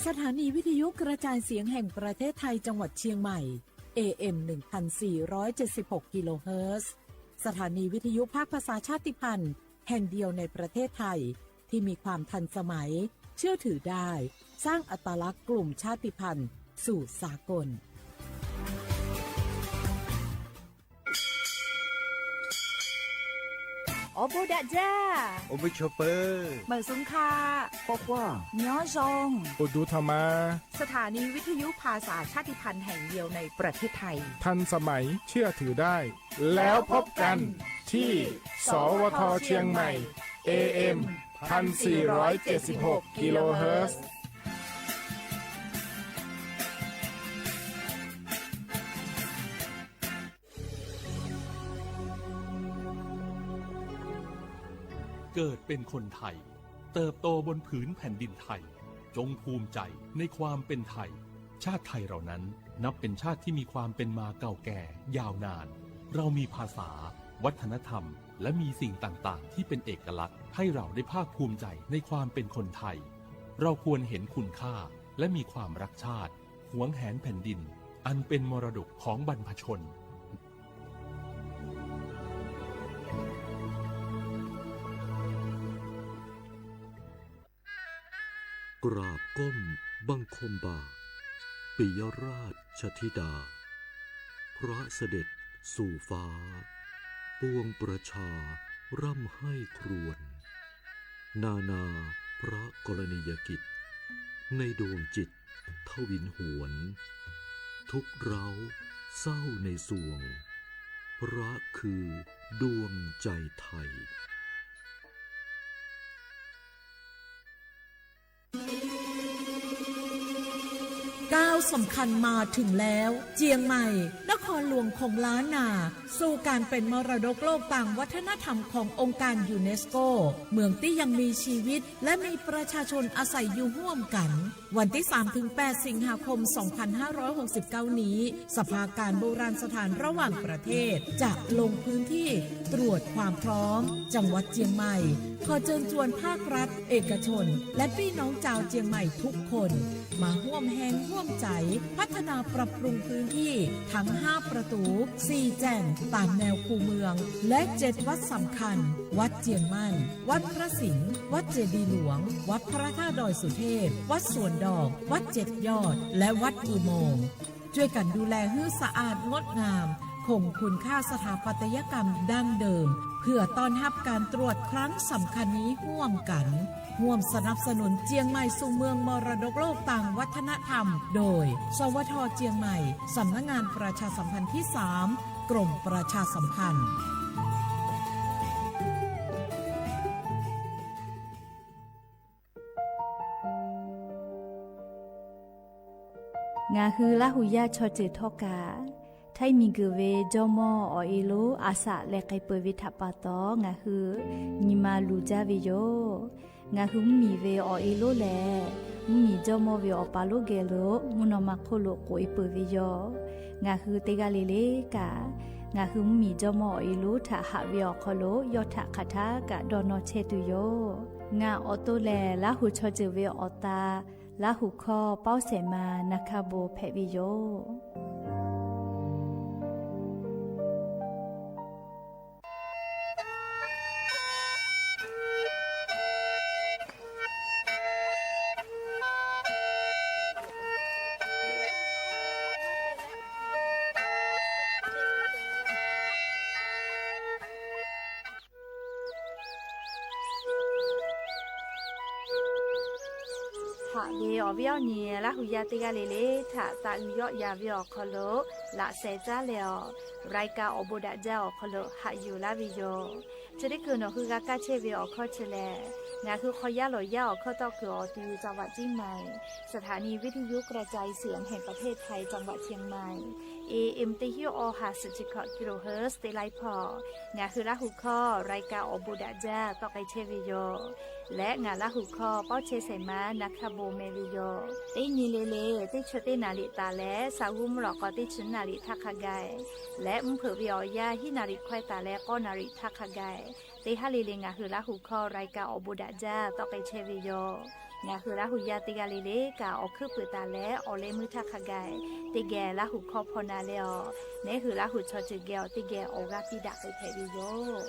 สถานีวิทยุกระจายเสียงแห่งประเทศไทยจังหวัดเชียงใหม่ เอ เอ็ม หนึ่งพันสี่ร้อยเจ็ดสิบหก กิโลเฮิรตซ์ สถานีวิทยุภาคภาษาชาติพันธุ์แห่งเดียวในประเทศไทย ที่มีความทันสมัย เชื่อถือได้ สร้างอัตลักษณ์กลุ่มชาติพันธุ์สู่สากล Awˬ bon daꞈ jaˇ. Awˬ bon chaw peuˬ. Meunˍ suhˍ hk'a. Pawˆ pawˆ. Nyoˉ zhonˇ. Awˬ duˬ htaꞈ ma. สถานีวิทยุภาษาชาติพันธุ์แห่งเดียวในประเทศไทย ทันสมัย เชื่อถือได้ แล้วพบกันที่ สวท เชียงใหม่ เอ เอ็ม พันสี่ร้อยเจ็ดสิบหก กิโลเฮิรตซ์ เกิดเป็นคนไทย เติบโตบนผืนแผ่นดินไทย จงภูมิใจในความเป็นไทย ชาติไทยเรานั้นนับเป็นชาติที่มีความเป็นมาเก่าแก่ยาวนาน เรามีภาษา วัฒนธรรม และมีสิ่งต่างๆ ที่เป็นเอกลักษณ์ให้เราได้ภาคภูมิใจในความเป็นคนไทย เราควรเห็นคุณค่าและมีความรักชาติ หวงแหนแผ่นดิน อันเป็นมรดกของบรรพชน กราบก้มบังคมบาท ปิยราชธิดา พระเสด็จสู่ฟ้า ปวงประชาร่ำไห้ครวญ นานาพระกรณียกิจ ในดวงจิตทวินหวน ทุกข์ร้าวเศร้าในสวง พระคือดวงใจไทย ก้าวสำคัญมาถึงแล้ว เจียงใหม่ นครหลวงของล้านนา สู่การเป็นมรดกโลกตามวัฒนธรรมขององค์การยูเนสโก เมืองตี้ยังมีชีวิต และมีประชาชนอาศัยอยู่ร่วมกัน วันตี้สามถึงแปด สิงหาคม สองพันห้าร้อยหกสิบเก้า นี้ สภาการโบราณสถานระหว่างประเทศ จะลงพื้นที่ตรวจความพร้อม จังหวัดเจียงใหม่ ขอเชิญชวนภาครัฐ เอกชน และปี้น้องจาวเจียงใหม่ทุกคน มาฮ่วมแฮงฮ่วมใจ๋ พัฒนาปรับปรุงพื้นที่ทั้งห้าประตู๋ สี่แจ่งตามแนวคูเมือง และเจ็ดวัดสำคัญ วัดเจียงมั่น วัดพระสิงห์ วัดเจดีย์หลวง วัดพระธาตุดอยสุเทพ วัดสวนดอก วัดเจ็ดยอด และวัดอุโมงค์ ช่วยกันดูแลหื้อสะอาดงดงาม คงคุณค่าสถาปัตยกรรมดั้งเดิม เพื่อต้อนฮับการตรวจครั้งสำคัญนี้ฮ่วมกั๋น ฮ่วมสนับสนุนเจียงใหม่สู่เมืองมรดกโลกตางวัฒนธรรม โดย สวท เจียงใหม่ สำนักงานประชาสัมพันธ์ที่สาม กรมประชาสัมพันธ์ Ngaˬ hui Laˇ huˍ yaˇ chaw ceuˬ htawˇ kaꞈ, htaiˇ miˬ guiˬ ve jawˇmawˇ awˬ e lonˉ a shaꞈ leh k'ai peuˬ ve htaꞈ pa taw, ngaˬ hui nyi ma luˬ jaˇ ve yoˬ. Ngaˬ hui mvuhˇmiˬ ve awˬ e lonˉ lehˬ, mvuhˇmiˬ jawˇmawˇ ve awˬ pa lonˉ geh lo mvuhˇ naw ma hk'oˆ lo k'oꞈ e peuˬ ve yoˬ. Ngaˬ hui teˇ g'aˇ le le kaꞈ, ngaˬ hui mvuhˇmiˬ jawˇmawˇ awˬ e lonˉ htaꞈ haꞈ ve awˬ hk'aw lo yawˇ htaꞈ hk'aˬ htaˇ kaꞈ dawˇ nawˇ chehˇ tuˬ yoˬ. Ngaˬ awˬ to lehˬ, Laˇ huˍ chaw ceuˬ ve awˬ ta, Laˇ huˍ hkawˇ Pawˇ Shehˍ ma Na hkaˇ bon hpehꞈ ve yoˬ. Haꞈ ve awˬ viˉ awˬ nyi Laˇ huˍ yaˇ teˇ g'aˇ le le htaꞈ taꞈ uiˍ yawˆ yan ve awˬ hk'aw lo laꞈ sheh caˉ leh awˬ, รายการ awˬ bon daꞈ jaˇ awˬ hk'aw lo haꞈ yuˬ laˇ ve yoˬ. Chi teˇ hkui nawˬ hui g'a kaˇ chehˇ ve awˬ hkawˇ chi lehˬ, ngaˬ hui hk'aw yaˇ lawˬ yaˇ awˬ hkawˇ tawˆ kuiˬ awˬ ti จังหวัดเชียงใหม่ สถานีวิทยุกระจายเสียงแห่งประเทศไทย จังหวัดเชียงใหม่ เอ เอ็ม teˇ hinˉ awˬ ha suhˍ chi hkawꞈ kilohertz teˇ laiˉ hpawˇ, ngaˬ hui Laˇ huˍ hkawˇ รายการ awˬ bon daꞈ jaˇ tawˆ k'ai chehˇ ve yoˬ. Leh ngaˬ Laˇ huˍ hkawˇ Pawˇ chehˇ shehˍ ma Na hkaˇ bon meh ve yoˬ. Teˇ nyi le le teˇ chi teˇ naˍ riˍ taˍ leh, shaˍ g'uˇ mvuhˇ lawꞈ k'aw teˇ chi naˍ riˍ htaˇ hk'a gaˬ, leh mvuhˇ hpeuꞈ ve awˬ yanˇ hiˉ naˍ riˍ hkawehˇ taˍ leh k'awˇ naˍ riˍ htaˇ hk'a gaˬ, teˇ haˉ le le ngaˬ hui Laˇ huˍ hkawˇ รายการ awˬ bon daꞈ jaˇ tawˆ k'ai chehˇ ve yoˬ. Ngaˬ hui Laˇ huˍ yaˇ teˇ g'aˇ le le kaꞈ, awˬ hkuiˉ puiˍ taˍ leh awˬ leh meuˇ htaˇ hk'a gaˬ teˇ geh Laˇ huˍ hkawˇ hpaw na leh awˬ, neˉ hui Laˇ huˍ chaw ceuˬ geh awˬ teˇ geh awˬ g'aˇ piˇ daꞈ k'ai hpehꞈ ve yoˬ.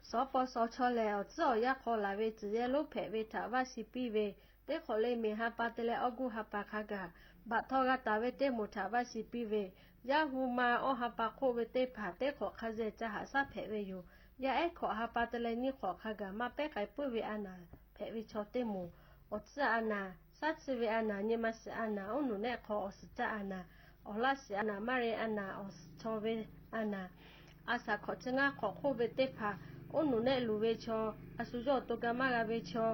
Suhˍ paw suhˍ chaw lehˬ, awˬ tcuhˉ awˬ yanˇ hk'aw laˬ ve tcuhˬ yehˇ lonˉ hpehꞈ ve htaꞈ vaˇ shiˍ piˇ ve, teˇ hk'awꞈ leh miˬ ha pa te leh awˬ guˇ ha pa hk'a gaˬ baꞈ htawˇ g'a taˍ ve teˇ moˍ htaꞈ vaˇ shiˍ piˇ ve, yaˇ hu ma awˬ ha pa hk'oˆ ve teˇ hpaˍ teˇ hk'awꞈ hk'a zehˬ ca haꞈ shaˉ hpehꞈ ve yoˬ. Yaˇ ehˉ hkawꞈ ha pa te leh nyiˇ hk'awꞈ hk'a gaˬ maˇ pehˉ k'ai puiˉ ve a naˍ hpehꞈ ve chaw teˇ moˍ, awˬ tcuhˉ a naˍ, shaˉ tsuhˇ ve a naˍ, nyi ma shiˍ a naˍ, oˉ nuˬ nehˆ hk'aw awˬ suhˍ caˇ a naˍ, awˬ laˇ shiˍ a naˍ, maˇ re a naˍ, awˬ suhˍ chaw ve a naˍ, a shaˍ hkawꞈ chi ngaˇ hk'awꞈ hk'oˆ ve teˇ hpaˍ, oˉ nuˬ nehˆ luˬ ve chaw, a shu yawˇ awˬ to ga maˇ g'a ve chaw,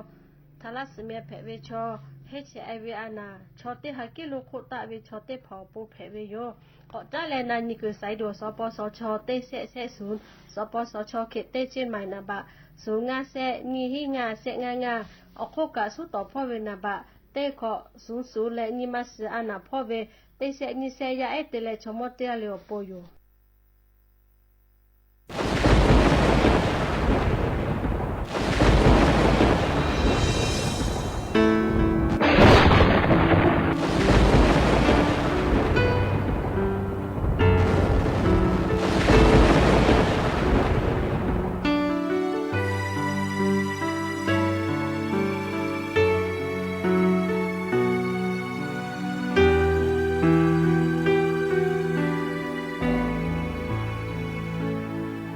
htaꞈ laˇ suhˍ meh hpehꞈ ve chaw, heˉ chehˇ e ve a naˍ, chaw teˇ ha kiˉ lo hk'oˆ taˆ ve chaw teˇ hpaˍ awˬ pon hpehꞈ ve yoˬ. K'awꞈ caˉ leh na nyi kuiˬ saiˍ doˬ suhˍ paw suhˍ chaw teˇ shehˆ shehˆ suhˍ, suhˍ paw suhˍ chaw hk'e teˇ ceˇ maiˍ naˍ baꞈ suhˍ ngaˇ shehˆ nyiˇ hiˉ ngaˇ shehˆ ngaˇ ngaˇ, awˬ hk'oˆ kaꞈ suhˉ tawˍ hpawˇ ve naˍ baꞈ teˇ hkawꞈ suhˍ suhˍ leh nyi ma shiˍ a naˍ hpawˇ ve teˇ shehˆ nyiˇ shehˆ yaˇ ehˉ te leh chaw mawˇ teˇ g'aˇ le awˬ pon yoˬ.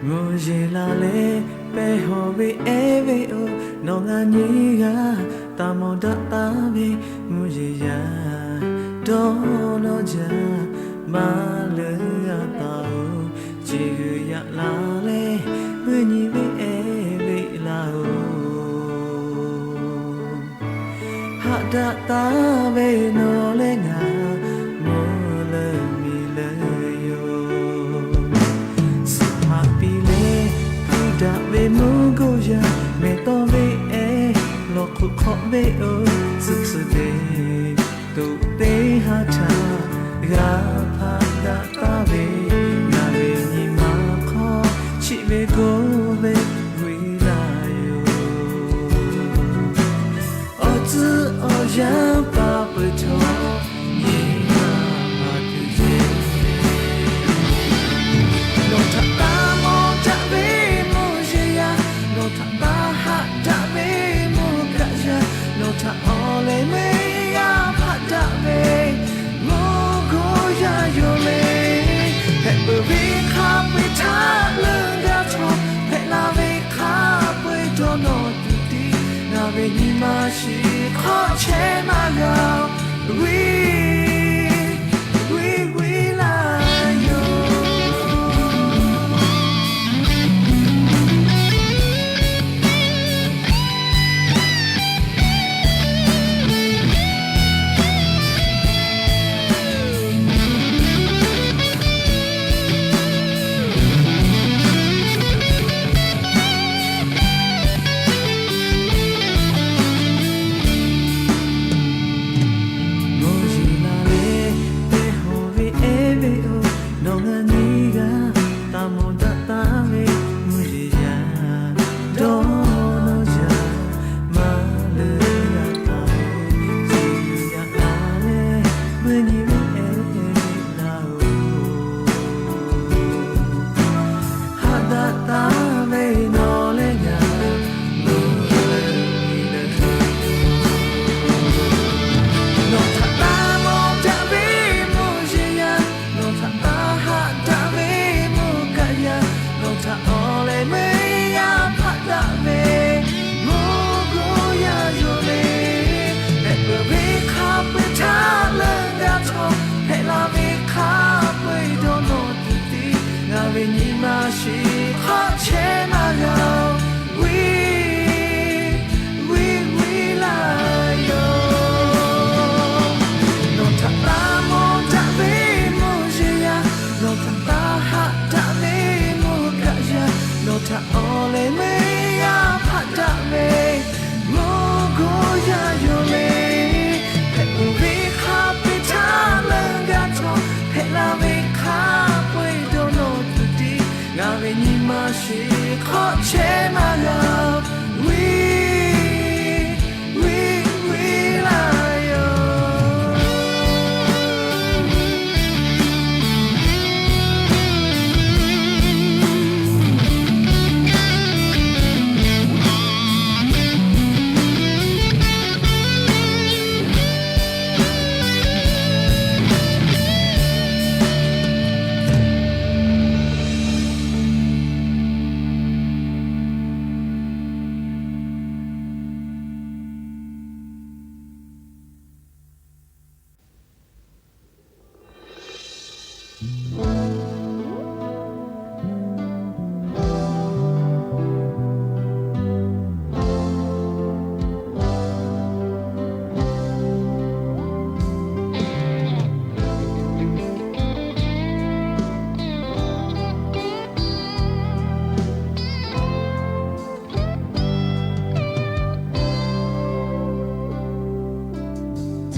Mvuhˇ yeˬ la leh pehˇ hawˬ ve ehˉ ve oˬ, nawˬ ngaˬ nyiˇ g'aˇ taˇ mawˬ daꞈ taˍ ve, mvuhˇ yeˬ yaˇ dawˇ nawˇ jaˇ maˇ leuˉ g'a taˍ-oˬ. Chi g'uiˬ yaꞈ la leh puiˉ nyi ve ehˉ ve laˇ-oˬ, haꞈ daꞈ taˍ ve nawˬ leh ngaˬ mvuhˇ leuˉ miˬ leuˉ yoˬ. Suhˍ haꞈ piˇ leh puiˉ daꞈ ve mvuhˇ goˇ yaˇ, mehˬ tawˇ ve ehˉ lawˬ hk'oˆ hk'awꞈ ve oˬ, suhˍ suhˍ te toꞈ teˇ ha htaꞈ g'a hpaꞈ daꞈ taˍ ve, ngaˬ ve nyi ma hk'aw chiˆ ve goˇ ve g'uiˬ laˇ yoˬ. Awˬ tcuhˉ awˬ yanˇ paˍ peuˬ chaw nyi ma ma tuˬ yeˬ. Nawˬ htaꞈ taˇ mawˬ daꞈ ve mvuhˇ yeˬ yaˇ, nawˬ htaꞈ taˇ haꞈ daꞈ ve mvuhˇ kaꞈ yaˇ, nawˬ htaꞈ awˬ leh meuˇ g'a hpaꞈ daꞈ ve mvuhˇ goˇ yaˇ yoˬ le. Hpehꞈ peuˬ ve hk'a peu-eˬ htaꞈ leuˉ g'a chaw, hpehꞈ la ve hk'a peu-eˬ dawˇ nawˇ tuˬ tiˉ, ngaˬ ve nyi ma shiˍ hk'awꞈ chehˇ maˇ g'a-oˬ, g'uiˬ g'uiˬ g'uiˬ laˇ yoˬ. Mvuhˇ yeˬ la leh pehˇ hawˬ ve ehˉ ve oˬ, nawˬ ngaˬ nyiˇ g'aˇ taˇ mawˬ daꞈ taˍ ve, mvuhˇ yeˬ yaˇ dawˇ nawˇ jaˇ maˇ leuˉ g'a taˍ-oˬ. Chi g'uiˬ yaꞈ la leh puiˉ nyi ve ehˉ ve laˇ-oˬ, haꞈ daꞈ taˍ ve nawˬ leh ngaˬ mvuhˇ leuˉ miˬ leuˉ. Nawˬ htaꞈ taˇ mawˬ daꞈ ve mvuhˇ yeˬ yaˇ, nawˬ htaꞈ taˇ haꞈ daꞈ ve mvuhˇ kaꞈ yaˇ, nawˬ htaꞈ awˬ leh meuˇ g'a hpaꞈ daꞈ ve mvuhˇ goˇ yaˇ yoˬ le. Hpehꞈ peuˬ ve hk'a peu-eˬ htaꞈ leuˉ g'a chaw, hpehꞈ la ve hk'a peu-eˬ dawˇ nawˇ tuˬ tiˉ, ngaˬ ve nyi ma shiˍ hk'awꞈ Htaꞈ awˬ leh meuˇ g'a hpaꞈ daꞈ ve, mawˇ gawˇ yaˇ yoˬ le. Hpehꞈ uiˍ ve hk'a peu-eˬ htaˇ leuˆ g'a htawˇ, hpehꞈ la ve hk'a peu-eˬ dawˇ nawˇ tuˬ te. Ngaˬ ve nyi ma sheˍ hk'awꞈ chehˇ maˇ g'a, uiˍ, uiˍ, uiˍ laˇ yoˬ.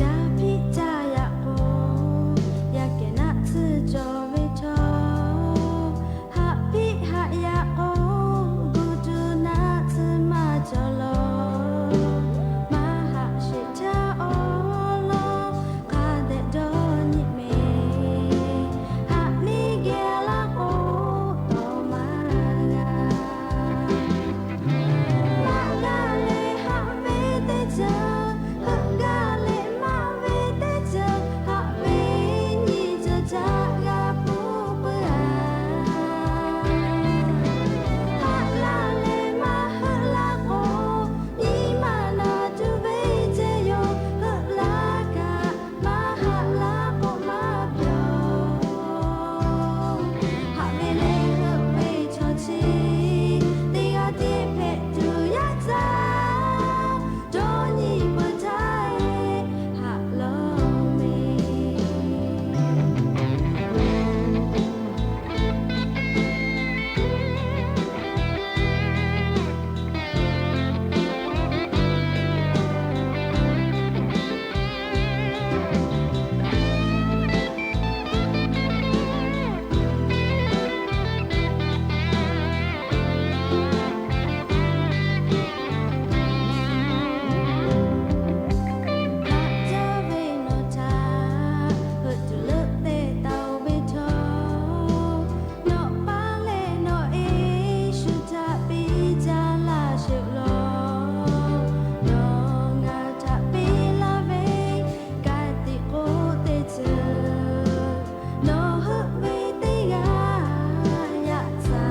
Caˇ hpiˆ caˇ yaꞈ k'o, yaˇ kehˬ naˆ tsuhˇ cawˬ ve chaw. Haꞈ hpiˆ haꞈ yaꞈ k'o, gu tuˬ naˆ tsuhˇ maˇ cawˬ law. Maˇ haꞈ sheˍ htaˇ awˬ lawn hk'a dehꞈ dawˇ nyi mehˍ. Haꞈ miˇ geh laˇ k'o, tawˍ maˇ g'a. Maˇ g'a leh haꞈ ve teˇ ceuˬ, heuˆ gaˇ leh maˇ ve teˇ ceuˬ, haꞈ ve nyi ceuˬ htaꞈ g'a hpuˇ puiˉ a. Haꞈ la leh maˇ heuˆ laˇ k'o, nyi ma naˬ tuˬ ve ceh yoˬ. Heuˆ laˇ kaꞈ maˇ haꞈ laˇ k'o maˇ pyawˬ. Haꞈ ve leh heuˆ ve chaw chi, teˇ g'aˇ tiˉ hpehꞈ tuˬ yaˇ caˇ. Dawˇ nyi peuˬ htaˇ e, haꞈ lawˬ ve. Haꞈ jaˇ ve nawˬ htaꞈ heuˆ tuˬ leuˆ te taˍ ve htawˇ, nawˬ paˇ leh nawˬ e shu htaꞈ piˇ jaˇ laˇ sheˍ law. Nawˬ ngaˬ htaꞈ piˇ laˇ ve ka tiꞈ k'oˆ teˇ ceuˬ, nawˬ heuˆ ve teˇ g'aˇ yaꞈ tcuh.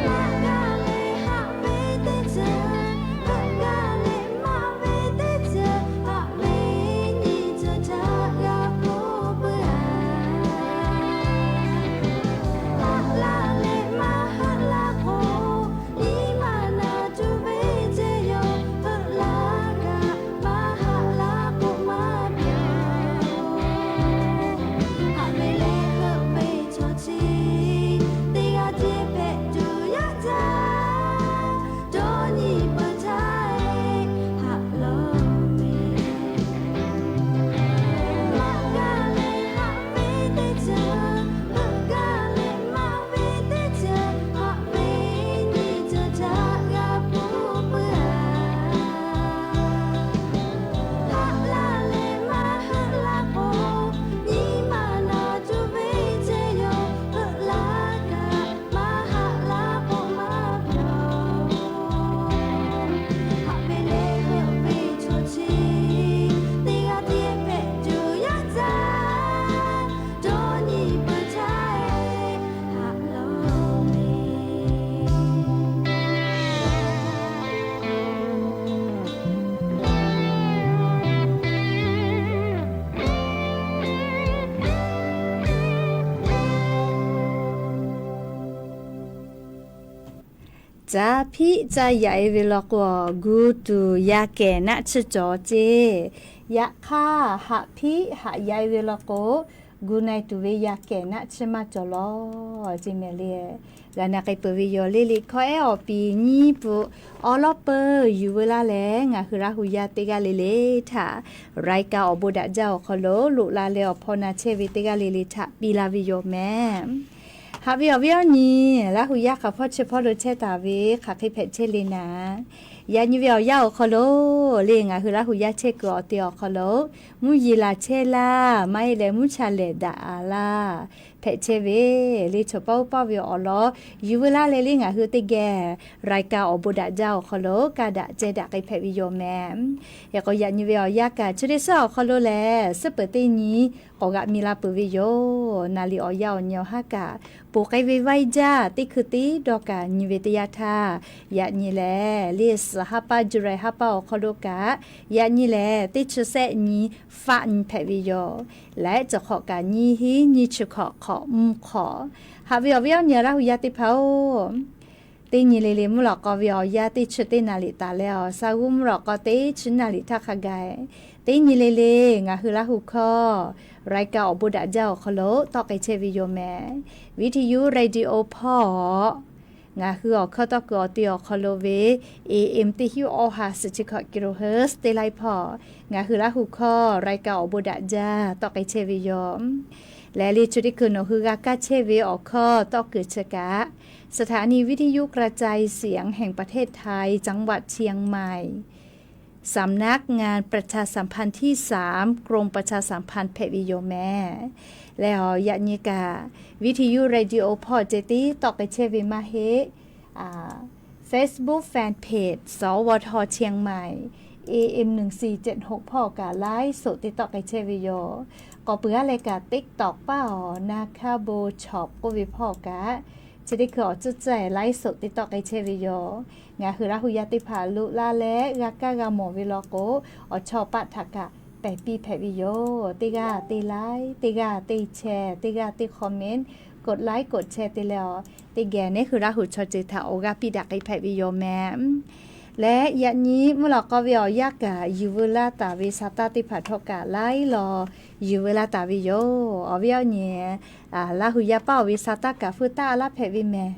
Maˇ g'a leh haꞈ ve teˇ ceuˬ, heuˆ gaˇ leh maˇ ve teˇ ceuˬ, haꞈ ve nyi ceuˬ htaꞈ g'a hpuˇ puiˉ a. Haꞈ la leh maˇ heuˆ laˇ k'o, nyi ma naˬ tuˬ ve ceh yoˬ. Heuˆ laˇ kaꞈ maˇ haꞈ laˇ k'o maˇ pyawˬ. Haꞈ ve leh heuˆ ve chaw chi, teˇ g'aˇ tiˉ hpehꞈ tuˬ yaˇ caˇ. Dawˇ nyi peuˬ htaˇ e, haꞈ lawˬ ve. Maˇ g'a leh haꞈ ve teˇ ceuˬ, heuˆ gaˇ leh maˇ ve teˇ ceuˬ, haꞈ ve nyi ceuˬ htaꞈ g'a hpuˇ puiˉ a. Haꞈ la leh maˇ heuˆ laˇ k'o, nyi ma naˬ tuˬ ve ceh yoˬ. Heuˆ laˇ kaꞈ maˇ haꞈ laˇ k'o maˇ pyawˬ. Haꞈ ve leh heuˆ ve chaw chi, teˇ g'aˇ tiˉ hpehꞈ tuˬ yaˇ caˇ. Dawˇ nyi peuˬ htaˇ e, haꞈ lawˬ ve. Caˇ hpiˆ caˇ yaꞈ e ve law k'o, gu tuˬ yaˇ kehˬ naˆ tsuhˇ cawˬ ceˇ. Yaꞈ hk'aˇ, haꞈ hpiˆ haꞈ yaꞈ e ve law k'o, gu na e tuˬ ve yaˇ kehˬ naˆ chiˇ maˇ cawˬ lawˬ ce mehˍ le. G'a na k'ai peuˬ ve yoˬ le. Liꞈ hkawˇ ehˉ awˬ piˍ nyiˇ pfuhꞈ awˉ lawˉ peuˬ yuˬ veu laˇ leh, ngaˬ hui Laˇ hu yaˇ teˇ g'aˇ le le htaꞈ รายการ awˬ bon daꞈ jaˇ awˬ hk'aw lo loꞈ la leh awˬ hpaw na chehˇ ve teˇ g'aˇ le le htaꞈ piˇ laˇ ve yoˬ mehˍ. Haꞈ ve awˬ viˉ awˬ nyi, Laˇ hu yaˇ hk'aˬ hpawˇ chi hpawˇ lo chehˇ taˍ ve hk'aˬ hk'e hpehꞈ chehˇ le naˍ, yaꞈ nyi ve awˬ yanˇ awˬ hk'aw lo le ngaˬ hui Laˇ hu yaˇ chehˇ kuiˬ awˬ te awˬ hk'aw lo mvuhˇ yeˬ laˬ chehˇ laˇ maˇ heˆ leh mvuhˇ cha lehˬ daꞈ a laˇ hpehꞈ chehˇ ve le. Chaw paˇ oˇ paˇ ve awˬ lawn yuˬ veu laˇ leh le ngaˬ hui teˇ geh รายการ awˬ bon daꞈ jaˇ awˬ hk'aw lo kaˇ daꞈ ceh daꞈ k'ai hpehꞈ ve yoˬ mehˍ. Hk'e k'o yaꞈ nyi ve awˬ yanˇ kaꞈ chi teˇ suhˉ awˬ hk'aw lo lehˬ, suhˉ peuˬ teˇ nyi k'awꞈ g'aꞈ mi la peuˬ ve yoˬ. Naˍ liꞈ awˬ yanˇ awˬ nyi awˬ haˉ kaꞈ, ponˬ k'ai ve vaiˇ jaˇ teˇ hkui teˇ dawˇ kaꞈ nyi ve teˇ yanˇ htaˇ, yaꞈ nyi lehˬ le suhˍ haˉ paˇ July haˉ paˇ awˬ hk'aw lo kaꞈ, yaꞈ nyi lehˬ teˇ chi sehˆ nyi faˆ nyi hpehꞈ ve yoˬ. Leh chi hk'awꞈ kaꞈ nyiˇ hinˉ nyiˇ chi hkawꞈ hk'awꞈ mvuhˇ hk'awꞈ. Haꞈ ve awˬ viˉ awˬ nyi Laˇ hu yaˇ teˇ hpaˍ-oˬ, teˇ nyi le le mvuhˇ lawꞈ k'aw ve awˬ yanˇ teˇ chi teˇ naˍ liꞈ taˍ leh awˬ, sa g'uˇ mvuhˇ lawꞈ k'aw teˇ chi naˍ liꞈ htaˇ hk'a gaˬ, teˇ nyi le le ngaˬ hui Laˇ hu hkawˇ รายการ awˬ bon daꞈ jaˇ awˬ hk'aw lo tawˆ k'ai chehˇ ve yoˬ mehˍ. วิทยุ radio hpawˇ ngaˬ hui awˬ hkawˇ tawˇ kuiˬ awˬ te awˬ hk'aw lo ve, A M teˇ hinˉ awˇ ha suhˍ chi hkawꞈ kilohertz teˇ laiˉ hpawˇ ngaˬ hui Laˇ hu hkawˇ รายการ awˬ bon daꞈ jaˇ tawˆ k'ai chehˇ ve yoˬ. Lehˬ le chi teˇ hkui nawˬ hui g'a kaˇ chehˇ ve awˬ hkawˇ tawˇ kuiˬ chi kaꞈ สถานีวิทยุกระจายเสียงแห่งประเทศไทย จังหวัดเชียงใหม่ สำนักงานประชาสัมพันธ์ที่สาม กรมประชาสัมพันธ์ hpehꞈ ve yoˬ mehˍ. Leh awˬ yaꞈ nyi kaꞈ วิทยุ radio hpawˇ ceh tiˉ tawˆ k'ai chehˇ ve maˇ heˆ. Facebook fan page สวท เชียงใหม่ A M หนึ่งสี่เจ็ดหก hpawˇ kaꞈ ไลฟ์สด te tawˆ k'ai chehˇ ve yoˬ. K'awꞈ peuˬ aˉ leh kaꞈ TikTok paˇ awˬ na hkaˇ bon chawˬ k'oˆ ve hpawˇ kaꞈ, chi teˇ hkui awˬ tcuhˇ tcuhˇ ไลฟ์สด te tawˆ k'ai chehˇ ve yoˬ. Ngaˬ hui Laˇ hu yaˇ teˇ hpaˍ loꞈ la leh g'a kaˇ g'a mawˬ ve law k'o, awˬ chawˇ paˆ htaꞈ kaꞈ pehˬ piˇ hpehꞈ ve yoˬ. Teˇ g'aˇ teˇ like, teˇ g'aˇ teˇ share, teˇ g'aˇ teˇ comment, กดไลค์ กดแชร์ te leh awˬ teˇ geh neˉ hui Laˇ hu chaw ceuˬ htaꞈ awˬ g'aˇ piˇ daꞈ k'ai hpehꞈ ve yoˬ mehˍ. Leh yaꞈ nyi mvuhˇ lawꞈ k'aw ve awˬ yanˇ kaꞈ yuˬ veu laˇ taˍ ve sa taˇ teˇ hpaˍ htawˇ kaꞈ laiˉ law yuˬ veu laˇ taˍ ve yoˬ. Awˬ viˉ awˬ nyi, Laˇ hu yaˇ paˇ oˬ ve sa taˇ kaꞈ feu taˆ laˇ hpehꞈ ve mehˍ.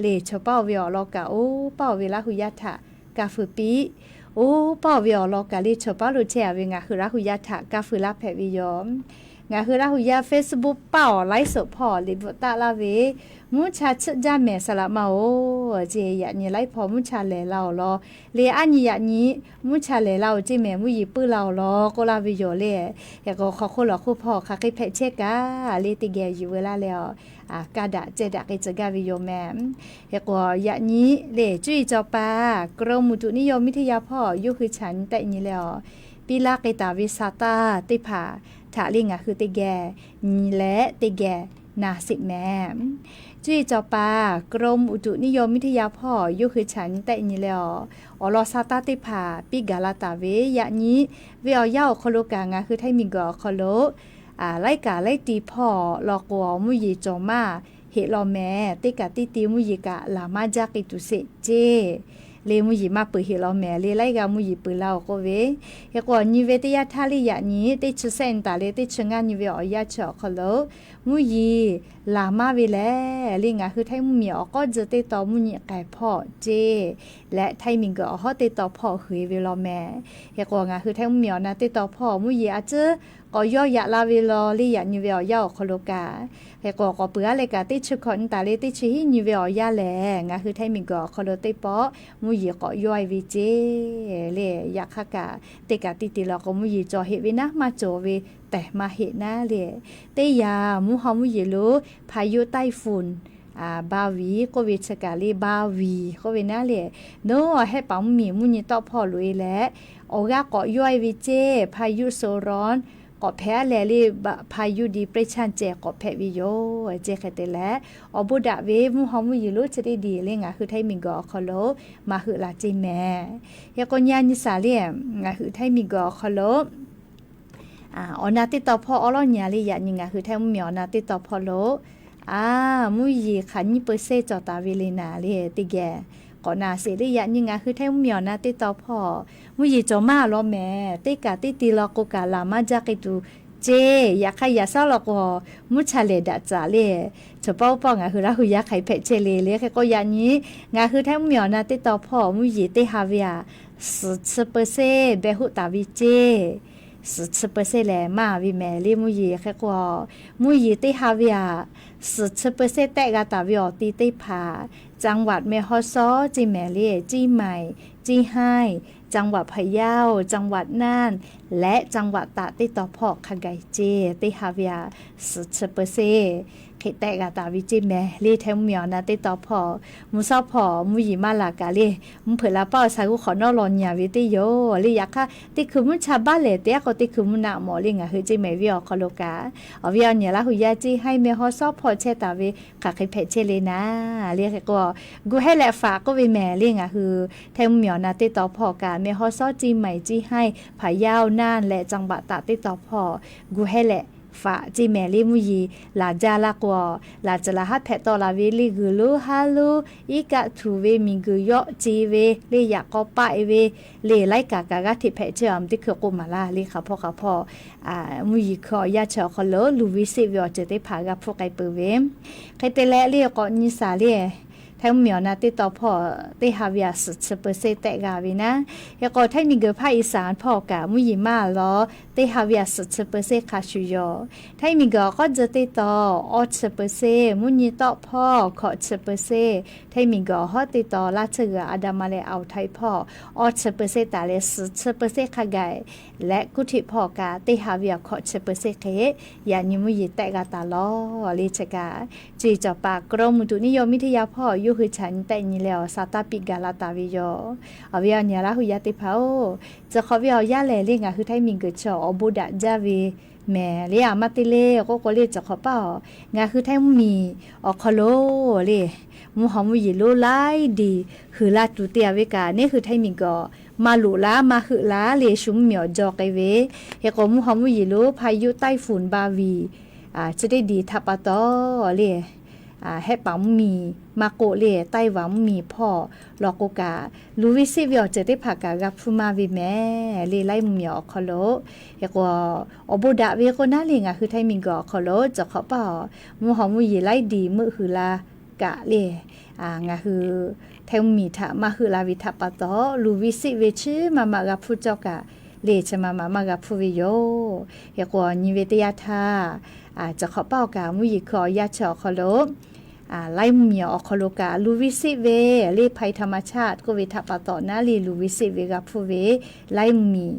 Lehˬ chaw paˇ oˬ ve awˬ lawn kaꞈ oˇ paˇ oˬ ve Laˇ hu yaˇ htaꞈ kaˇ feu piˇ, oˇ paˇ oˬ ve awˬ lawn kaꞈ le chaw paˇ lo chehˇ a ve ngaˬ hui Laˇ hu yaˇ htaꞈ kaˇ feu laˇ hpehꞈ ve yoˬ. Ngaˬ hui Laˇ hu yaˇ Facebook paˇ awˬ ไลฟ์สด hpawˇ liꞈ bvuhꞈ taˆ laˇ ve, mvuhˇ cha chiˆ jaˇ mehˍ saˍ laꞈ ma oˬ ce, yaꞈ nyi laiˉ hpawˇ mvuhˇ cha lehˬ la awˬ lawn le, aˉ nyi yaꞈ nyi mvuhˇ cha lehˬ la oˬ ce mehˍ, mvuhˇ yeˬ puiˉ la awˬ lawn k'oˆ laˇ ve yoˬ le. Hk'e k'o hk'aw hk'oˆ lawˬ hk'oˆ hpawˇ hk'aˬ hk'e hpehꞈ chehˇ kaꞈ le teˇ geh yuˬ veu laˇ leh awˬ, kaˇ daꞈ ceh daꞈ k'ai tcuh gaˇ ve yoˬ mehˍ. Hk'e k'o yaꞈ nyi le cuˇ yiˍ cawˬ paˍ กรมอุตุนิยมวิทยา hpawˇ yawˇ hui chaꞈ nyi tehˆ nyi leh awˬ, piˇ laˇ k'ai taˍ ve sa taˇ teˇ hpaˍ htaꞈ le ngaˬ hui teˇ geh nyi leh teˇ geh na sheˍ mehˍ. Cuˇ yiˍ cawˬ paˍ กรมอุตุนิยมวิทยา hpawˇ yawˇ hui chaꞈ nyi tehˆ nyi leh awˬ, awˬ lawn sa taˇ teˇ hpaˍ piˇ gaˬ la taˍ ve yaꞈ nyi ve awˬ yanˇ awˬ hk'aw lo kaꞈ ngaˬ hui htaiˇ miˬguiˬ awˬ hk'aw lo laiˉ kaꞈ laiˉ ti hpawˇ law k'o, mvuhˇ yeˬ cawˬ maˇ heˆ law mehˍ. Teˇ kaꞈ teˇ ti mvuhˇ yeˬ kaꞈ laˬ maˇ jaˇ k'ai tuˬ sheˍ ce. Le mvuhˇ yeˬ maˇ peuˬ heˆ law mehˍ. Le laiˉ g'aˇ mvuhˇ yeˬ peuˬ la oˬ k'oˆ ve, hk'e k'o nyi ve teˇ yanˇ htaˇ le yaꞈ nyi teˇ chi sehˆ nyi taˍ le teˇ chi ngaˇ nyi ve awˬ yanˇ chi awˬ hk'aw lo mvuhˇ yeˬ laˬ maˇ ve lehˬ, le ngaˬ hui htaiˇ mvuhˇmiˬ awˬ k'awˇ tcuh teˇ taw mvuhˇ nyi k'ai hpawˇ ce, leh htaiˇ miˬguiˬ awˬ hawˉ teˇ taw hpawˇ hui e ve law mehˍ. Hk'e k'o ngaˬ hui htaiˇ mvuhˇmiˬ awˬ na teˇ taw hpawˇ mvuhˇ yeˬ a ciˉ k'awꞈ yawˇ yaꞈ la ve law le yaꞈ nyi ve awˬ yanˇ awˬ hk'aw lo kaꞈ, hk'e k'o k'awꞈ peuˬ aˉ leh kaꞈ teˇ chi hkawꞈ nyi taˍ le teˇ chi hiˉ nyi ve awˬ yanˇ lehˬ, ngaˬ hui htaiˇ miˬguiˬ awˬ hk'aw lo teˇ pawˆ mvuhˇ yeˬ k'awꞈ yawˇ e ve ce. Le yaꞈ hk'aˇ kaꞈ teˇ kaꞈ teˇ ti law k'o mvuhˇ yeˬ cawˬ heˆ ve naˉ maˇ cawˬ ve tehˬ maˇ heˆ naˉ le. Teˇ yanˇ mvuhˇ haw mvuhˇ yeˬ lo พายุไต้ฝุ่น Bavi k'oˆ ve chi kaꞈ le Bavi k'oˆ ve naˉ le, nawˬ awˬ hehˆ paˍ mvuhˇmiˬ mvuhˇ nyi tawˆ hpawˇ loꞈ e leh awˬ g'aˇ k'awꞈ yawˇ e ve ce. พายุโซนร้อน k'awꞈ hpehꞈ aˉ leh le พายุดีเปรสชัน ceh k'awꞈ hpehꞈ ve yoˬ ce. Hk'e te leh awˬ bon daꞈ ve mvuhˇ haw mvuhˇ yeˬ lonˉ chi teˇ diˬ le ngaˬ hui htaiˇ miˬguiˬ awˬ hk'aw lo maˇ heuˆ la ce mehˍ. Hk'e k'o nyi a nyi saˍ le, ngaˬ hui htaiˇ miˬguiˬ awˬ hk'aw lo awˬ na teˇ taw hpawˇ awˉ lawˉ nyi a le yaꞈ nyi ngaˬ hui htaiˇ mvuhˇmiˬ awˬ na teˇ taw hpawˇ lo a, mvuhˇ yeˬ hk'aˬ nyiˇ เปอร์เซ็นต์ cawˬ taˍ ve le naˍ le teˇ geh k'awꞈ na sheˍ le. Yaꞈ nyi ngaˬ hui htaiˇ mvuhˇmiˬ awˬ na teˇ taw hpawˇ mvuhˇ yeˬ cawˬ maˇ law mehˍ. Teˇ kaꞈ teˇ ti law k'o kaꞈ laˬ maˇ jaˇ k'ai tuˬ ceˇ. Yaꞈ hk'aˇ yaꞈ shaˉ law k'o, mvuhˇ cha lehˬ daꞈ caˍ le. Chaw pawˆ pawˆ ngaˬ hui Laˇ hu yaˇ hk'aˬ hk'e hpehꞈ chehˇ le le hk'e k'o, yaꞈ nyi ngaˬ hui Htaiˇ mvuhˇmiˬ awˬ na teˇ taw hpawˇ mvuhˇ yeˬ teˇ ha ve aꞈ, suhˍ chi เปอร์เซ็นต์ beh hoˆ taˍ ve ceˇ. Suhˍ chi เปอร์เซ็นต์ lehˬ maˇ ve mehˍ le mvuhˇ yeˬ hk'e k'o, mvuhˇ yeˬ teˇ ha ve aꞈ, suhˍ chi เปอร์เซ็นต์ tehˆ g'a taˍ ve awˬ ti teˇ hpaˍ, จังหวัดแม่ฮ่องสอน ceˇ mehˍ le, เชียงใหม่ เชียงราย จังหวัดพะเยา จังหวัดน่าน leh จังหวัดตาก teˇ taw hpawˇ hk'a gaˬ ceˇ. Teˇ ha ve aꞈ suhˍ chi เปอร์เซ็นต์ hk'e tehˆ g'a taˍ ve ceˇ mehˍ le. Htaiˇ mvuhˇmiˬ awˬ na teˇ taw hpawˇ mvuhˇ shawˉ hpawˇ mvuhˇ yeˬ maˇ laˬ kaꞈ le, mvuhˇ hpeuꞈ la paˇ awˬ sha g'uˇ hk'awꞈ nawˉ law nyi a ve teˇ yoˬ le. Yaꞈ hk'aˇ teˇ hkui mvuhˇ cha baˆ lehˬ teˇ g'aˇ k'o teˇ hkui mvuhˇ naˆ mawˬ le. Ngaˬ hui ceˇ mehˍ ve awˬ hk'aw lo kaꞈ, awˬ viˉ awˬ nyi Laˇ hu yaˇ ceˇ haiˉ แม่ฮ่องสอน hpawˇ chehˇ taˍ ve hk'aˬ hk'e hpehꞈ chehˇ le naˍ le hk'e k'o, gu hehˉ leh faꞈ k'oˆ ve mehˍ le. Ngaˬ hui Htaiˇ mvuhˇmiˬ awˬ na teˇ taw hpawˇ kaꞈ แม่ฮ่องสอน เชียงใหม่ เชียงราย พะเยา น่าน leh จังหวัดตาก teˇ taw hpawˇ gu hehˉ leh faꞈ ceˇ mehˍ le. Mvuhˇ yeˬ laˬ jaˇ laˇ k'o, laˬ tcuhˍ laˬ haˉ hpehꞈ tawˆ la ve le g'uiˬ lonˉ haˉ lonˉ iˉ kaˆ htuꞈ ve miˬguiˬ yawˆ ce ve le yaꞈ k'aw paˆ e ve le laiˉ kaꞈ kaꞈ g'aˇ hteꞈ hpehꞈ chehˇ a mvuhˇ teˇ hkui k'oˆ maˍ laˇ le. Hk'aˬ hpawˇ hk'aˬ hpawˇ mvuhˇ yeˬ hkui awˬ yanˇ chi awˬ hk'aw lo luˬ ve seˆ ve awˬ ceuˬ teˇ hpaˍ g'a hpuˇ k'ai peuˬ ve hk'e te leh le k'awꞈ nyi shaˍ le. Htaiˇ mvuhˇmiˬ awˬ na teˇ taw hpawˇ teˇ ha ve aꞈ suhˍ chi เปอร์เซ็นต์ tehˆ g'a ve naˉ. Hk'e k'o Htaiˇ miˬguiˬ hpaˇ อีสาน hpawˇ kaꞈ mvuhˇ yeˬ maˇ lawˬ teˇ ha ve aꞈ suhˍ chi เปอร์เซ็นต์ hk'a shuˍ yoˬ. Htaiˇ miˬguiˬ awˬ k'awˉ dzuh teˇ taw awˇ chi เปอร์เซ็นต์, mvuhˇ nyi tawˆ hpawˇ hkawꞈ chi เปอร์เซ็นต์, Htaiˇ miˬguiˬ awˬ hawˉ teˇ taw laˇ tsuhˇ g'uiˬ อันดามัน leh อ่าวไทย hpawˇ awˇ chi เปอร์เซ็นต์ taˍ leh suhˍ chi เปอร์เซ็นต์ hk'a gaˬ leh kuˇ htiꞈ hpawˇ kaꞈ teˇ ha ve awˬ hkawꞈ chi เปอร์เซ็นต์ hk'e yaꞈ nyi mvuhˇ yeˬ tehˆ g'a taˍ lawˬ le. Chi kaꞈ ceˇ cawˬ paˍ k'o mvuhˇ tuꞈ niˇ yaw miˇ teˇ yaˇ hpawˇ yawˇ hui chaꞈ nyi tehˆ nyi leh awˬ sha taˇ piˇ gaˬ la taˍ ve yoˬ. Awˬ viˉ awˬ nyi Laˇ hu yaˇ teˇ hpaˍ-oˬ, chi hk'awꞈ ve awˬ yanˇ lehˬ le ngaˬ hui Htaiˇ miˬguiˬ chi awˬ bon daꞈ jaˇ ve mehˍ le. A maˇ te le k'oˆ k'o le, chi hk'awꞈ paˇ-oˬ, ngaˬ hui Htaiˇ mvuhˇmiˬ awˬ hk'aw lo le mvuhˇ haw mvuhˇ yeˬ lonˉ laiˉ diˬ huiˍ la tuˬ te a ve kaꞈ, neˉ hui Htaiˇ miˬguiˬ maˇ loꞈ laˇ maˇ heuˆ laˇ le, shu mvuhˇmiˬ awˬ jaw k'ai ve. Hk'e k'o mvuhˇ haw mvuhˇ yeˬ lonˉ พายุไต้ฝุ่นบาวี chi teˇ diˬ htaꞈ pa taw le hehˆ paˍ mvuhˇmiˬ maˇ k'oˆ le, Taiˇ vaˍ mvuhˇmiˬ hpawˇ law k'o kaꞈ, luˬ ve seˆ ve awˬ ceuˬ teˇ hpaˍ kaꞈ g'a hpuˇ maˇ ve mehˍ le, laiˉ mvuhˇmiˬ awˬ hk'aw lo. Hk'e k'o, awˬ bon daꞈ ve k'o naˉ le ngaˬ hui Htaiˇ miˬguiˬ awˬ hk'aw lo, chi hk'awꞈ paˇ-oˬ, mvuhˇ haw mvuhˇ yeˬ laiˉ diˬ meuˆ huiˍ la kaꞈ le, ngaˬ hui Htaiˇ mvuhˇmiˬ htaꞈ maˇ heuˆ la ve htaꞈ pa taw, luˬ ve seˆ ve chi ma ma g'a hpuˇ cawˇ kaꞈ le, chi ma ma maˇ g'a hpuˇ ve yoˬ. Hk'e k'o, nyi ve teˇ yanˇ htaˇ, chi hk'awꞈ paˇ-oˬ kaꞈ mvuhˇ yeˬ hkui awˬ yanˇ chi awˬ hk'aw lo laiˉ mvuhˇmiˬ awˬ hk'aw lo kaꞈ luˬ ve seˆ ve le, ภัยธรรมชาติ k'oˆ ve htaꞈ pa taw naˉ le, luˬ ve seˆ ve g'a hpuˇ ve laiˉ mvuhˇmiˬ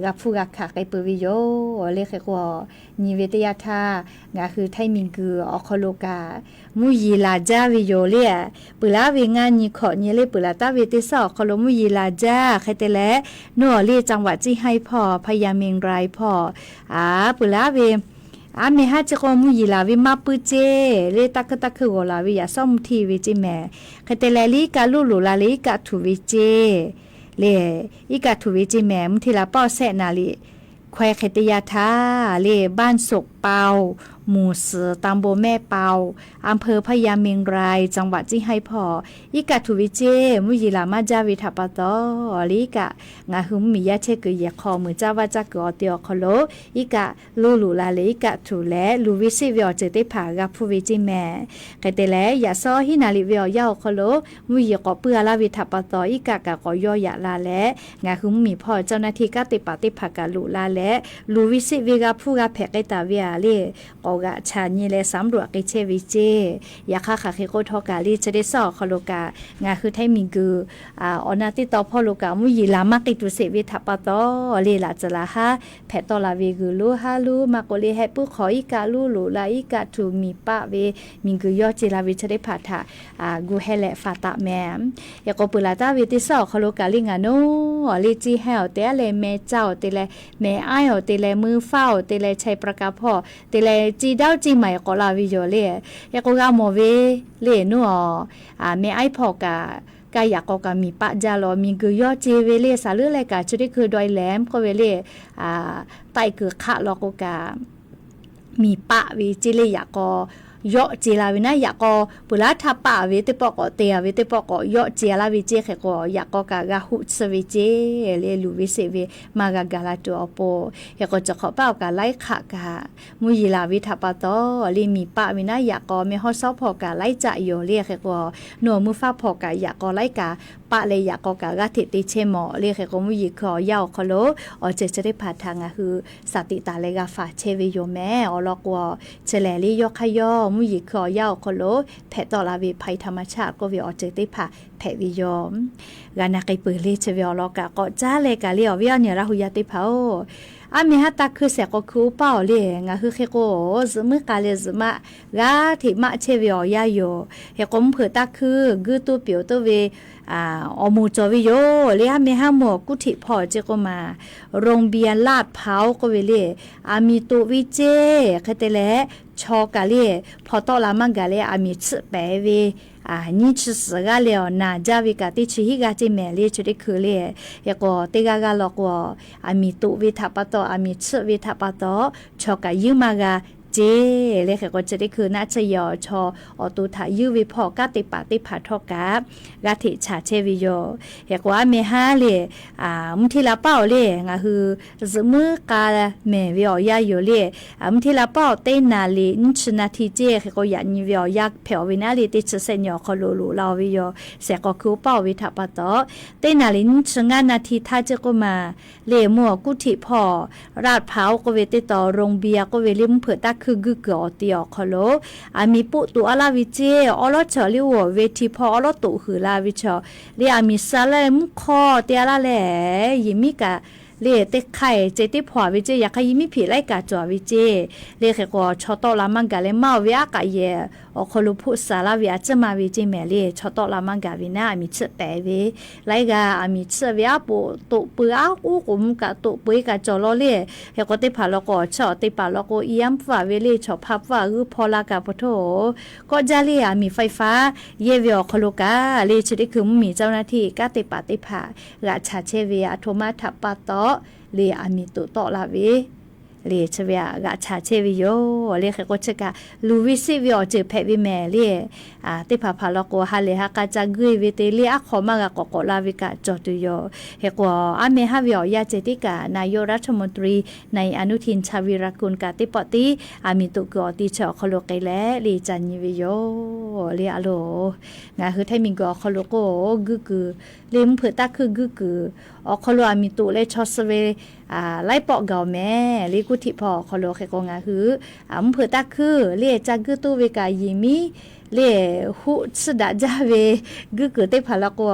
g'a hpuˇ g'a hkanˍ k'ai peuˬ ve yoˬ le. Hk'e k'o, nyi ve teˇ yanˇ htaˇ ngaˬ hui Htaiˇ miˬguiˬ awˬ hk'aw lo kaꞈ mvuhˇ yeˬ laˬ jaˇ ve yoˬ le. Peuˬ laˇ ve ngaˇ nyi hkawꞈ nyi le peuˬ laˬ taˍ ve teˇ shaˉ awˬ hk'aw lo mvuhˇ yeˬ laˬ jaˇ. Hk'e te leh, nawˬ le จังหวัดเชียงราย hpawˇ พญาเมงราย hpawˇ a peuˬ laˇ ve aˉ meh haˉ chi k'o mvuhˇ yeˬ laˬ ve maˇ puiˉ ceˇ le, taˇ hkuiˇ taˇ hkuiˇ g'awˬ laˬ ve yaꞈ shawˉ mvuhˇ hteˇ ve ceˇ mehˍ. Hk'e te leh le iˉ kaˆ loˇ loꞈ la le iˉ kaˆ htuꞈ ve ceˇ le, iˉ kaˆ htuꞈ ve ceˇ mehˍ. Mvuhˇ hteˇ la paˇ awˬ sehˆ naˍ liꞈ hkawehˇ hk'e teˇ yanˇ htaˇ le, บ้านโศกเปา หมู่สี่ ตำบลแม่เปา อำเภอพญาเมงราย จังหวัดเชียงราย hpawˇ iˉ kaˆ htuꞈ ve ceˇ mvuhˇ yeˬ laˬ maˇ jaˇ ve htaꞈ pa taw, le iˉ kaˆ ngaˬ hui mvuhˇmiˬ yaˇ chehˇ kuiˬ yehˬ hk'aw meuˍ caˇ vaˇ caˇ kuiˬ awˬ te awˬ hk'aw lo iˉ kaˆ loˇ loꞈ la leh iˉ kaˆ htuꞈ leh luˬ ve seˆ ve awˬ ceuˬ teˇ hpaˍ g'a hpuˇ ve ceˇ mehˍ. Hk'e te leh, yaꞈ shawˉ hiˉ naˍ liꞈ ve awˬ yanˇ awˬ hk'aw lo mvuhˇ yeˬ k'awꞈ puiˉ a laˇ ve htaꞈ pa taw iˉ kaˆ kaꞈ k'awꞈ yawˇ yaꞈ la leh, ngaˬ hui mvuhˇmiˬ hpawˇ เจ้าหน้าที่ kanˉ te paˍ teˇ hpaˍ kaꞈ loꞈ la leh, luˬ ve seˆ ve g'a hpuˇ g'a hpehꞈ k'ai taˍ ve a le, k'awꞈ g'aꞈ chaꞈ nyi leh สำรวจ k'ai chehˇ ve ceˇ. Yaꞈ hk'aˇ hk'aˬ hk'e k'oˆ htawˇ kaꞈ le, chi teˇ shaˉ awˬ hk'aw lo kaꞈ ngaˬ hui Htaiˇ miˬguiˬ awˬ na teˇ taw hpawˇ lo kaꞈ mvuhˇ yeˬ laˬ maˇ k'ai tuˬ sheˍ ve htaꞈ pa taw le, laꞈ tcuhˍ laꞈ haˉ hpehꞈ tawˆ la ve g'uiˬ lonˉ haˉ lonˉ maˇ k'oˆ le, heh puiˉ hk'aw iˉ kaˆ loˇ loꞈ la iˉ kaˆ htuꞈ miˬ paˆ ve miˬguiˬ yawˇ ce la ve chi teˇ hpaˍ htaꞈ gu heh leh faˍ taˍ mehˍ. Hk'e k'o, peuˬ laˬ taˍ ve teˇ shaˉ awˬ hk'aw lo kaꞈ le ngaˬ nawˬ le, Ceˇ haiˇ awˬ te aˉ leh, Meh caˇ awˬ te leh, Meh aiˉ awˬ te leh, Meuˇ faˇ awˬ te leh, Chai Praˍ kaˍ hpawˇ te leh, Ceˇ daˇ Ceˇ maiˍ k'awꞈ la ve yoˬ le. Hk'e k'o, g'a mawˬ ve le nawˬ a, Meh aiˉ hpawˇ kaꞈ kaˇ yaꞈ k'aw kaꞈ miˬ paˆ jaˇ law, miˬguiˬ yawˇ ce ve le, saˍ leuˉ leh kaꞈ chi teˇ hkui daweh lehˬ k'oˆ ve le, taiˆ kuiˬ hk'aˆ law k'o kaꞈ miˬ paˆ ve ceˇ le yaꞈ k'aw yawˆ ce la ve naˉ, yaꞈ k'aw peuˬ laˉ htaˇ paˆ ve teˇ pawˆ k'awꞈ te a ve teˇ pawˆ k'awꞈ yawˆ ce laˇ ve ceˇ. Hk'e k'o yaꞈ k'aw kaꞈ g'a hoˆ tsuhˇ ve ceˇ le, luˬ ve seˆ ve maˇ g'a gaˬ la tuˬ awˬ pon. Hk'e k'o chi hk'awꞈ paˆ awˬ kaꞈ laiˉ hk'aˆ kaꞈ mvuhˇ yeˬ laˬ ve htaꞈ pa taw le, miˬ paˆ ve naˉ yaꞈ k'aw mehˇ hawˉ shawˉ hpawˇ kaꞈ laiˉ caˆ yoˬ le. Hk'e k'o nawˬ mvuhˇ faˉ hpawˇ kaꞈ yaꞈ k'aw laiˉ kaꞈ paˆ leh yaꞈ k'aw kaꞈ g'aˇ hteꞈ te chehˇ mawˬ le. Hk'e k'o mvuhˇ yeˬ hkui awˬ yanˇ awˬ hk'aw lo awˬ ceuˬ chi teˇ hpaˍ htaꞈ ngaˬ hui saˍ tiꞈ taˍ leh g'a faˍ chehˇ ve yoˬ mehˍ. Awˬ lawn k'o, chi lehˬ le yawˇ hk'aˇ yawˇ mvuhˇ yeˬ hkui awˬ yanˇ awˬ hk'aw lo hpehꞈ tawˆ la ve ภัยธรรมชาติ k'oˆ ve awˬ ceuˬ teˇ hpaˍ hpehꞈ ve yoˬ. G'a na k'ai peuˬ le chi ve awˬ lawn kaꞈ k'awꞈ caˉ leh kaꞈ le awˬ viˉ awˬ nyi Laˇ hu yaˇ teˇ hpaˍ-oˬ, aˉ meh haˉ taˇ hkuiˇ shehˍ k'aw hkui oˇ paˆ awˬ le ngaˬ hui hk'e k'o, zuhꞈ muiˉ k'a leh zuhꞈ maˆ g'aˇ hteꞈ maˆ chehˇ ve awˬ yanˇ yoˬ. Hk'e k'o mvuhˇ hpeuꞈ taˇ hkuiˇ guiˇ tuˇ piˍ-oˬ tuˇ ve awˬ moˍ cawˬ ve yoˬ le. Aˉ meh haˉ mvuhˇ awˬ kuˉ htiꞈ hpawˇ ceˇ k'oˆ ma, โรงเบียร์ลาดพร้าว k'oˆ ve le, aˬ miˍ toꞈ ve ceˇ. Hk'e te leh chaw kaꞈ le hpaw tawˆ la maˇ gaˬ leh aˬ miˍ tsuhˆ pehˍ ve nyiˇ chi suhˍ g'aˇ leh awˬ naˬ jaˇ ve kaꞈ teˇ chi hiˉ g'aˇ ceˇ mehˍ le. Chi teˇ hkui le hk'e k'o teˇ g'aˇ g'aˇ law k'o, aˬ miˍ toꞈ ve htaꞈ pa taw, aˬ miˍ tsuhˆ ve htaꞈ pa taw, chaw kaꞈ yeuˇ maˇ g'a ceˇ le. Hk'e k'o chi teˇ hkui naˆ tsuhˇ yehˬ awˬ chaw awˬ to htaꞈ yeuˇ ve hpawˇ kanˉ te paˍ teˇ hpaˍ htawˇ kaꞈ g'aˇ hteꞈ chaˍ chehˇ ve yoˬ. Hk'e k'o aˉ meh haˉ le mvuhˇ hteˇ la paˆ awˬ le ngaˬ hui zuhꞈ muiˉ k'a mehˍ ve awˬ yanˇ yoˬ le. Mvuhˇ hteˇ la paˆ awˬ teˇ naˍ liꞈ nyiˇ chi naˍ hti ceˇ. Hk'e k'o yaꞈ nyi ve awˬ yanˇ hpehꞈ-oˬ ve naˉ le teˇ chi sehˆ nyi awˬ hk'aw lo loꞈ la-oˬ ve yoˬ. Shehˍ k'aw hkui oˇ paˆ-oˬ ve htaꞈ pa taw, teˇ naˍ liꞈ nyiˇ chi ngaˇ naˍ hti htaˇ ceˇ k'oˆ ma le, mvuhˇ awˬ kuˉ htiꞈ hpawˇ ลาดพร้าว k'oˆ ve teˇ taw โรงเบียร์ k'oˆ ve le mvuhˇ hpeuꞈ taˇ hkuiˇ guiˇ kuiˬ awˬ ti awˬ hk'aw lo aˬ miˍ poˆ toꞈ a laˇ ve ceˇ. Awˉ lawˉ chaw le oˬ ve hti hpawˇ awˉ lawˉ toꞈ huiˍ la ve chaw le, aˬ miˍ sha laˇ mvuhˇ hk'aw te a laˇ leh, yehˬ miˉ kaꞈ le teˇ hk'aˇ ceh teˇ hpaw-a ve ceˇ. Yaꞈ hk'aˇ yehˬ miˉ hpeꞈ laiˉ kaꞈ cawˬ ve ceˇ. Le hk'e k'o chaw tawˆ la maˇ gaˬ leh maˇ-oˬ ve aˉ k'aꞈ yehˬ awˬ hk'aw lo hpoˆ sha laˇ ve a ciˉ ma ve ceˇ mehˍ le. Chaw tawˆ la maˇ gaˬ ve naˉ aˬ miˍ tsuhˆ pehˍ ve laiˉ g'aˇ aˬ miˍ tsuhˆ ve aˉ poꞈ toꞈ peu aˉ k'oˉ k'oˍ mvuh kaꞈ toꞈ peu kaꞈ cawˬ law le. Hk'e k'o teˇ hpaˍ law k'o awˬ chiˇ awˬ te paˍ law k'o i yaˇ mvuhˇ hpfuhˇ-a ve le chaw hpaˇ hpfuhˇ-a g'uiˇ hpaw la kaꞈ pa htoˇ-oˬ, kawˆ jaˇ le aˬ miˍ ไฟฟ้า yehˇ ve awˬ hk'aw lo kaꞈ le chi teˇ hkui mvuhˇ miˬ เจ้าหน้าที่ kanˉ te paˍ teˇ hpaˍ g'aꞈ chaˍ chehˇ ve a htoꞈ ma htaꞈ pa taw le aˬ miˍ toꞈ tawˆ la ve le chi ve aꞈ g'aꞈ chaˍ chehˇ ve yoˬ le. Hk'e k'o chi kaꞈ luˬ ve seˆ ve awˬ ceuˬ hpehꞈ ve mehˍ le. Teˇ hpaˍ hpaˍ law k'o ha lehˬ ha k'a ca guˇ-e ve te le aˉ hk'aw maˇ g'a k'awꞈ k'awꞈ la ve kaꞈ cawˬ tuˬ yoˬ. Hk'e k'o aˉ meh haˉ ve awˬ yanˇ ceh tiˉ kaꞈ นายกรัฐมนตรี นายอนุทิน ชาญวีรกูล kaꞈ teˇ pawˆ tiˉ aˬ miˍ toꞈ kuiˬ awˬ ti chi awˬ hk'aw lo k'ai leh le ca nyi ve yoˬ le. A loˬ, ngaˬ hui htaiˇ miˬ guiˬ awˬ hk'aw lo k'o guˇ kuiˬ le mvuhˇ hpeuꞈ taˇ hkuiˇ guˇ kuiˬ awˬ hk'aw lo aˬ miˍ toꞈ leh chaw suh ve laiˉ pawˆ gaˬ-oˬ mehˍ le. Kuˇ htiꞈ hpawˇ awˬ hk'aw lo hk'e k'o ngaˬ hui mvuhˇ hpeuꞈ taˇ hkuiˇ le ca guˇ toˇ ve kaꞈ yehˬ miˉ le hoˆ tsuhˇ daꞈ jaˇ ve guˇ kuiˬ teˇ hpaˍ law k'o,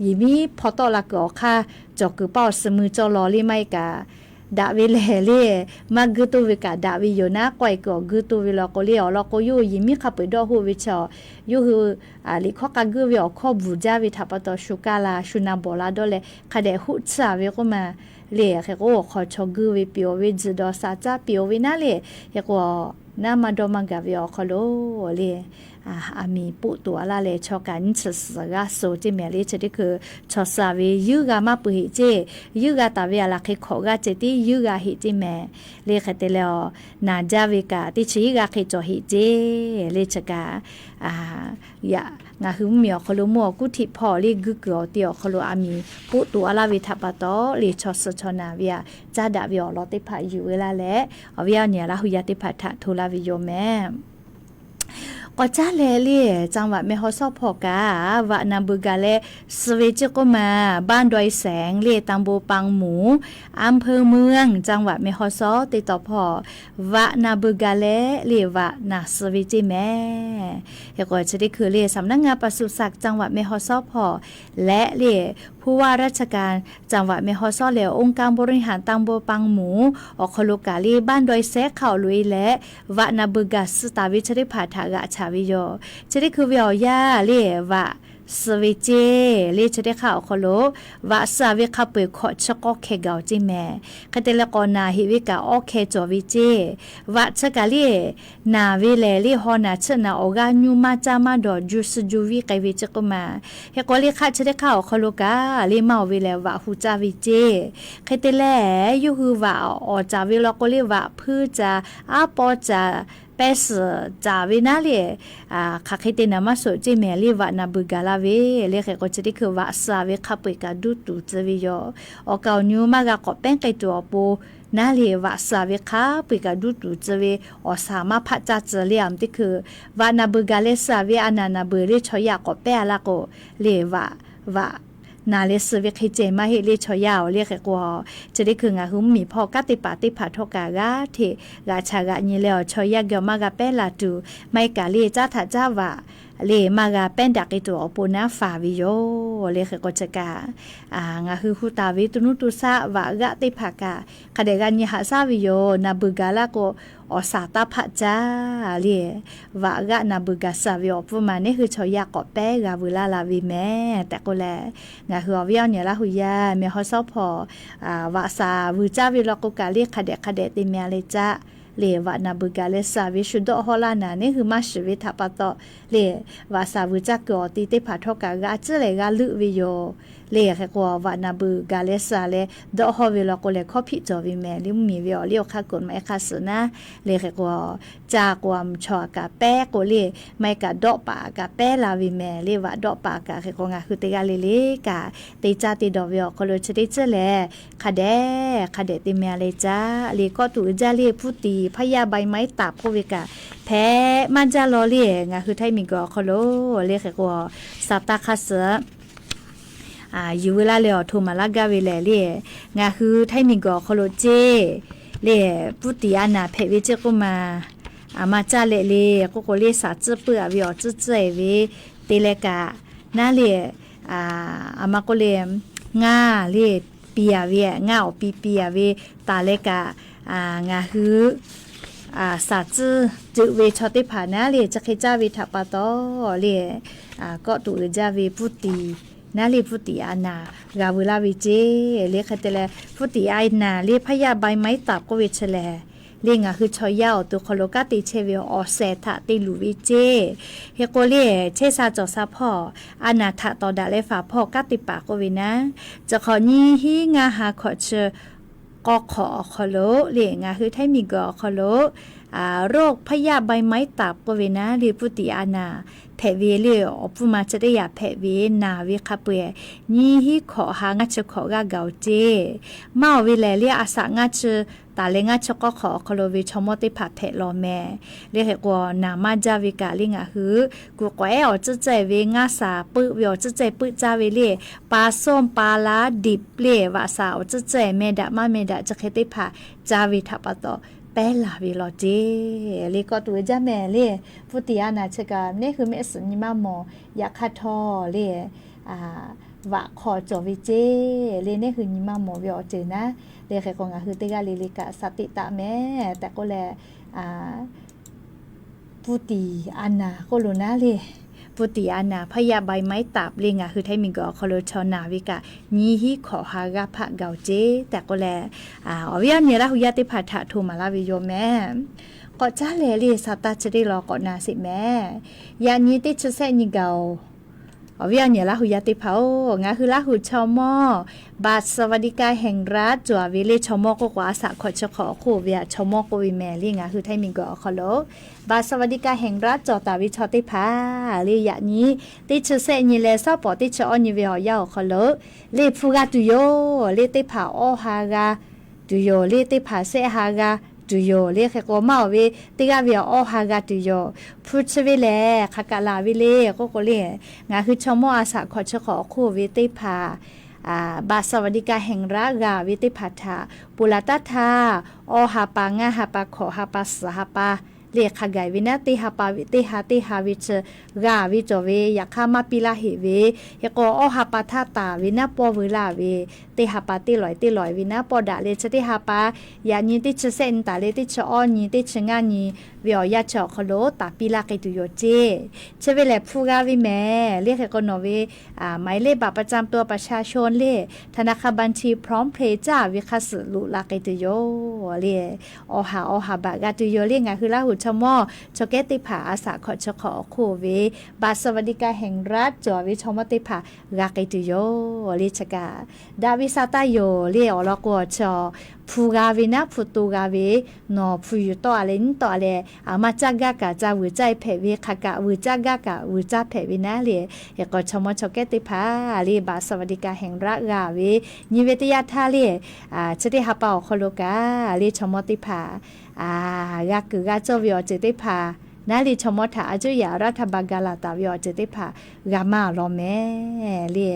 yehˬ miˉ hpaw tawˆ la kuiˬ awˬ hk'aˇ cawˬ kuiˬ paˇ awˬ suh mui cawˇ law le maˇ heˆ kaꞈ daꞈ ve lehˬ le maˇ guˇ toˇ ve kaꞈ daꞈ ve yoˬ naˉ. K'awehˬ kuiˬ awˬ guˇ toˇ ve law k'o le awˬ lawn k'o yawˇ hui yehˬ miˉ hk'a peu-eˬ dawˇ hoˆ ve chaw, yawˇ hui liꞈ hkawˇ k'a guˇ ve awˬ hkawˇ bvuhˬ jaˇ ve htaꞈ pa taw shu kaˇ la shu na bawˬ la dawˇ leh hk'a dehꞈ hoˆ tsuhˇ-a ve k'oˆ ma le. Hk'e k'o awˬ hk'aw chaw guˇ ve piˍ-oˬ ve, tzuhˬ dawˬ shaˍ caˇ piˍ-oˬ ve naˉ le. Hk'e k'o naˉ maˇ dawˇ maˇ gaˬ ve awˬ hk'aw lo le aˬ miˍ poˆ toꞈ a laˇ leh chaw kaꞈ nyiˇ chi suhˍ g'aˇ suh ceˇ mehˍ le. Chi teˇ hkui chaw suh-a ve yuˇ g'a maˇ peuˬ heꞈ ceˇ. Yuˇ g'a taˍ ve aˬ laˬ hk'e hk'awꞈ g'aˇ ceh tiˉ yuˇ g'a heꞈ ceˇ mehˍ le. Hk'e te leh awˬ naˬ jaˇ ve kaꞈ teˇ chi hiˉ g'aˇ hk'e cawˬ heꞈ ceˇ le. Chi kaꞈ ngaˬ hui mvuhˇ miˬ awˬ hk'aw lo mvuhˇ awˬ kuˉ htiꞈ hpawˇ le guˇ kuiˬ awˬ ti awˬ hk'aw lo aˬ miˍ poˆ toꞈ a laˇ ve htaꞈ pa taw le chaw suh chaw naˬ ve aꞈ caˉ daꞈ ve awˬ lawn teˇ hpaˍ yuˬ ve laˇ leh awˬ viˉ awˬ nyi Laˇ hu yaˇ teˇ hpaˍ htaꞈ hto laˇ ve yoˬ mehˍ. K'awꞈ caˉ leh le จังหวัดแม่ฮ่องสอน hpawˇ kaꞈ vaꞈ naˬ beuˬ gaˬ leh suh ve ceˇ k'oˆ ma, บ้านดอยแสง le ตำบลปางหมู อำเภอเมือง จังหวัดแม่ฮ่องสอน teˇ taw hpawˇ vaꞈ naˬ beuˬ gaˬ leh le vaꞈ naˬ suh ve ceˇ mehˍ. Hk'e k'o chi teˇ hkui le สำนักงานปศุสัตว์ จังหวัดแม่ฮ่องสอน hpawˇ leh le ผู้ว่าราชการจังหวัดแม่ฮ่องสอน leh องค์การบริหารตำบลปางหมู awˬ hk'aw lo kaꞈ le บ้านดอยแสง hk'a awˬ loꞈ-e leh vaꞈ naˬ beuˬ gaˬ suh taˍ ve chi teˇ hpaˍ htaꞈ g'aꞈ chaˍ ve yoˬ. Chi teˇ hkui ve awˬ yanˇ le vaꞈ suh ve ceˇ le chi teˇ hk'aˇ awˬ hk'aw lo vaꞈ suh-a ve hk'a peu-eˬ hkawꞈ chi k'awˇ hkeh gaˬ-oˬ ceˇ mehˍ. Hk'e te leh k'awꞈ naˬ heꞈ ve kaꞈ awˇ hkeh cawˬ ve ceˇ. Vaꞈ chi kaꞈ le naˬ ve lehˬ le haw naˬ chiˇ naˬ awˬ g'aˇ nyuˇ maˇ caˇ maˇ dawˬ juˇ suh juˇ viˇ k'ai ve ceˇ k'oˆ ma. Hk'e k'o le hk'aˆ chi teˇ hk'aˇ awˬ hk'aw lo kaꞈ le maˇ-oˬ ve lehˬ vaꞈ hu caˇ ve ceˇ. Hk'e te leh yawˇ hui vaꞈ awˍ caˍ ve law k'o le vaꞈ hpuiˇ caˍ, aˉ paw caˍ, pehˇ suhˍ caˍ ve naˉ le, hk'aˬ hk'e te naˍ maˇ shoˍ ceˇ mehˍ le, vaꞈ naˬ beuˬ gaˬ la ve le. Hk'e k'o chi teˇ hkui vaꞈ suh ve hk'a peu-eˬ kaꞈ duˇ tuˬ tcuh ve yoˬ. Awˬ kaˍ awˬ nyi maˇ g'a k'awꞈ pehˉ k'ai tuˬ awˬ pon naˉ le, vaꞈ suh ve hk'a peu-eˬ kaꞈ duˇ tuˬ tcuh ve awˬ shaˍ maˇ hpaˆ caˇ tcuh le. Aˬ teˇ hkui vaꞈ naˬ beuˬ gaˬ leh suh ve a naˬ naˬ beuˬ le chaw yaˇ k'awꞈ pehˉ a laˇ k'o le, vaꞈ, vaꞈ naˬ leh suh ve hk'e ceh maˇ heˆ le chaw yaˇ-oˬ le. Hk'e k'o, chi teˇ hkui ngaˬ hui mvuhˇmiˬ hpawˇ kanˉ teˇ hpaˍ teˇ hpaˍ htawˇ kaꞈ g'aˇ hteꞈ g'aꞈ chaꞈ g'aꞈ nyi leh awˬ chaw yaˇ geh maˇ g'a pehˉ la tuˬ, maˇ heˆ kaꞈ le caˉ htaꞈ caˉ vaꞈ le maˇ g'a pehˉ daꞈ k'ai tuˬ awˬ pon naˉ faˍ ve yoˬ le. Hk'e k'o chi kaꞈ ngaˬ hui hu taˍ ve to nuˇ to shaˆ vaꞈ g'aˆ teˇ hpaˍ kaꞈ hk'a dehꞈ g'a nyi haꞈ shaˉ ve yoˬ. Naˬ beuˬ gaˬ laˇ k'o, awˬ shaˍ taˇ hpaˆ caˇ le. Vaꞈ g'aˆ naˬ beuˬ gaˬ suh ve awˬ pfuhˇ ma neˉ hui chaw yaˇ k'awꞈ pehˉ g'a veu laˇ la ve mehˍ tehꞈ k'oˆ leh, ngaˬ hui awˬ viˉ awˬ nyi Laˇ hu yaˇ meh haw shawˉ hpawˇ vaꞈ shaˍ vuiˬ caˇ ve law k'o kaꞈ le hk'a dehꞈ hk'a dehꞈ te meh a leh caˇ le, vaꞈ naˬ beuˬ gaˬ leh suh ve shu dawˆ hawˇ laˇ naˍ neˉ hui maˇ shiˍ ve htaꞈ pa taw le, vaꞈ shaˍ vuiˬ caˇ kuiˬ awˬ ti teˇ hpaˍ htawˇ kaꞈ g'aꞈ ciˉ leh g'a leuˆ ve yoˬ. Le hk'e k'o, vaꞈ naˬ beuˬ gaˬ leh suh leh dawˆ hawˇ ve law k'o lehˬ, hkawˇ hpiˆ cawˬ ve mehˍ le. Mvuhˇmiˬ ve awˬ liˇ awˬ hk'aˇ kuˬ maꞈ e hk'a suhˍ naˉ le. Hk'e k'o, caˇ k'o a mvuhˇ chaw kaꞈ pehˉ k'o le, maˇ heˆ kaꞈ dawˆ paˍ kaꞈ pehˉ la ve mehˍ le. Vaꞈ dawˆ paˍ kaꞈ hk'e k'o ngaˬ hui teˇ g'aˇ le le kaꞈ te caˇ te dawˬ ve awˬ hk'aw lo chi teˇ ceuˬ lehˬ, hk'a dehꞈ hk'a dehꞈ te meh a leh caˇ le. Kawˆ tuˬ uiˍ jaˇ le, ဖုတီ ဖယားပိုင်မံတပ် k'oˆ ve kaꞈ hpehꞈ maˇ jaˇ law le. Ngaˬ hui Htaiˇ miˬguiˬ awˬ hk'aw lo le hk'e k'o, saˍ taˇ hk'aˇ suhˍ yuˬ veu laˇ leh awˬ hto maˍ laˇ gaˇ ve lehˬ le, ngaˬ hui Htaiˇ miˬguiˬ awˬ hk'aw lo ceˇ le, ဖုတီ a naˍ hpehꞈ ve ceˇ k'oˆ ma, a ma caˇ leh le k'oˆ k'o le, shaˍ tcuhˇ peuˆ a ve awˬ tcuhˇ tcuhˇ e ve te leh kaꞈ naˉ le, a ma k'oˆ le, ngaˇ le pi a ve, ngaˇ awˬ pi pi a ve taˍ leh kaꞈ, ngaˬ hui shaˍ tcuhˇ ceuꞈ ve chaw teˇ hpaˍ naˉ le chi hk'e caˇ ve htaꞈ pa taw le, kawˆ tuˬ uiˍ jaˇ ve ဖုတီ naˉ le ဖုတီ a naˍ g'a veu laˇ ve ceˇ le. Hk'e te leh ဖုတီ a naˍ le ဖယားပိုင်မံတပ် k'oˆ ve chi lehˬ le, ngaˬ hui chaw yaˇ awˬ to hk'aw lo kanˉ te chehˇ ve awˬ shehˍ htaꞈ te luˬ ve ceˇ. Hk'e k'o le, chehˇ sha cawˬ sha hpawˇ a naˍ htaꞈ tawˍ daꞈ leh faˍ hpawˇ kanˉ te paˍ k'oˆ ve naˉ, chi hk'awꞈ nyiˇ hinˉ ngaˇ ha hkawꞈ chi k'aw hk'awꞈ awˬ hk'aw lo le, ngaˬ hui Htaiˇ miˬguiˬ awˬ hk'aw lo โรคพยาธิใบไม้ตับ k'oˆ ve naˉ le ဖုတီ a naˍ hpehꞈ ve le, awˬ pfuhˇ ma chi teˇ yaꞈ hpehꞈ ve naˬ ve hk'a peu-eˬ nyiˇ hinˉ hkawꞈ ha ngaˇ chi hkawꞈ g'aˇ gaˬ oˬ ceˇ. Maˇ oˬ ve lehˬ le, a shaꞈ ngaˇ chi taˍ leh ngaˇ chi k'aw hk'awꞈ awˬ hk'aw lo ve chaw mawˇ teˇ hpaˍ hpehꞈ law mehˍ le. Hk'e k'o, naˬ maˇ jaˇ ve kaꞈ le ngaˬ hui kuˬ k'awꞈ ehˉ awˬ tcuhˉ cehˇ ve ngaˇ shaˍ peuˆ ve awˬ tcuhˉ cehˇ peuˆ caˇ ve le, pa sawˇ pa laˉ diꞈ le, vaꞈ shaˍ awˬ tcuhˉ cehˇ meh daꞈ maˇ meh daꞈ chi hk'e teˇ hpaˍ caˇ ve htaꞈ pa taw pehˉ laˬ ve law ceˇ le. Kawˆ tuˬ uiˍ jaˇ mehˍ le, ဖုတီ a naˍ chi kaꞈ neˉ hui mehˆ suhˍ nyi maˇ mawˬ, yaꞈ hk'aˇ htawˇ le, vaꞈ hk'aw cawˬ ve ceˇ le, neˉ hui nyi maˇ mawˬ ve awˬ ceuˬ naˉ le. Hk'e k'o, ngaˬ hui teˇ g'aˇ le le kaꞈ shaˍ teꞈ taˍ mehˍ tehꞈ k'oˆ leh, ဖုတီ a naˍ k'oˆ lo naˉ le, ဖုတီ a naˍ พยาธิใบไม้ตับ le ngaˬ hui Htaiˇ miˬguiˬ awˬ hk'aw lo chaw naˬ ve kaꞈ nyiˇ hinˉ hkawꞈ ha g'aˇ hpaˆ gaˬ oˬ ceˇ tehꞈ k'oˆ leh, awˬ viˉ awˬ nyi Laˇ hu yaˇ teˇ hpaˍ htaꞈ hto maˍ laˇ ve yoˬ mehˍ. K'awꞈ caˉ leh le, shaˍ taˇ chi teˇ law k'awꞈ na sheˍ mehˍ. Yaꞈ nyi teˇ chi sehˆ nyi gaˬ oˬ. Awˬ viˉ awˬ nyi Laˇ hu yaˇ teˇ hpaˍ-oˬ, ngaˬ hui Laˇ hu chaw mawˇ บัตรสวัสดิการแห่งรัฐ cawˬ ve le. Chaw mawˇ k'oˆ k'o, a shaꞈ hkawꞈ chi hk'awꞈ awˬ hk'oˆ ve a chaw mawˇ k'oˆ ve mehˍ le. Ngaˬ hui Htaiˇ miˬguiˬ awˬ hk'aw lo บัตรสวัสดิการแห่งรัฐ cawˬ taˍ ve chaw teˇ hpaˍ le, yaꞈ nyi teˇ chi sehˆ nyi leh shaˉ pawˍ teˇ chi awˇ nyi ve awˬ yanˇ awˬ hk'aw lo le hpu g'a tuˬ yoˬ le. Teˇ hpaˍ awˇ ha g'a tuˬ yoˬ le, teˇ hpaˍ shehˆ ha g'a tuˬ yoˬ le. Hk'e k'o, maˇ oˬ ve teˇ g'aˇ ve awˇ ha g'a tuˬ yoˬ. Hpu chi ve lehˬ hk'aˬ kaꞈ laˬ ve le k'oˆ k'o le, ngaˬ hui chaw mawˇ a shaꞈ hkawꞈ chi hk'awꞈ awˬ hk'oˆ ve teˇ hpaˍ บัตรสวัสดิการแห่งรัฐ g'a ve teˇ hpaˍ htaꞈ ponˬ laˬ taˉ htaˇ, awˇ ha pa, ngaˇ ha pa, hkawꞈ ha pa, suhˍ ha pa le hk'a gaˬ ve naˉ, teˇ ha pa ve teˇ ha teˇ ha ve chi g'a ve cawˬ ve, yaꞈ hk'aˇ maˇ piˇ laˇ heꞈ ve. Hk'e k'o, awˇ ha pa htaˇ taˍ ve naˉ pawˇ veu laˇ ve, teˇ ha pa teˇ lawˬ teˇ lawˬ ve naˉ pawˇ daꞈ leh chi teˇ ha pa, yaꞈ nyi teˇ chi sehˆ nyi taˍ leh teˇ chi awˇ nyi teˇ chi ngaˇ nyi ve awˬ yanˇ chi awˬ hk'aw lo taˍ piˇ laˇ k'ai tuˬ yoˬ ceˇ. Chi ve lehˬ hpu g'a ve mehˍ le. Hk'e k'o, nawˬ ve หมายเลขบัตรประจำตัวประชาชน le ธนาคารบัญชีพร้อมเพย์ caˇ ve hk'a suhˍ loꞈ la k'ai tuˬ yoˬ le. Awˇ ha awˇ ha baꞈ g'a tuˬ yoˬ le. Ngaˬ hui Laˇ hu chaw mawˇ chaw kehˉ teˇ hpaˍ a shaꞈ hkawꞈ chi hk'awꞈ awˬ hk'oˆ ve บัตรสวัสดิการแห่งรัฐ cawˬ ve chaw mawˇ teˇ hpaˍ g'a k'ai tuˬ yoˬ le. Chi kaꞈ daꞈ ve sha taˇ yoˬ le. Awˬ lawn k'o, chi awˬ hpu g'a ve naˉ, hpu to g'a ve, nawˬ hpu yuˬ tawˆ a leh nyiˉ tawˆ a leh, aˬ ma caˇ gaˇ kaꞈ ca vuiˬ caˇ e hpehꞈ ve, hk'a kaꞈ vuiˬ caˇ gaˇ kaꞈ vuiˬ caˇ hpehꞈ ve naˉ le. Hk'e k'o chaw mawˇ chaw kehˉ teˇ hpaˍ le บัตรสวัสดิการแห่งรัฐ g'a ve nyi ve teˇ yanˇ htaˇ le, chi teˇ ha pa awˬ hk'aw lo kaꞈ le chaw mawˇ teˇ hpaˍ g'a kuiˬ g'a cawˇ ve awˬ ceuˬ teˇ hpaˍ naˉ le, chaw mawˇ htaꞈ a cuˇ yaꞈ รัฐบาล ga laˬ taˍ ve awˬ ceuˬ teˇ hpaˍ g'a maˇ lawˬ mehˍ le.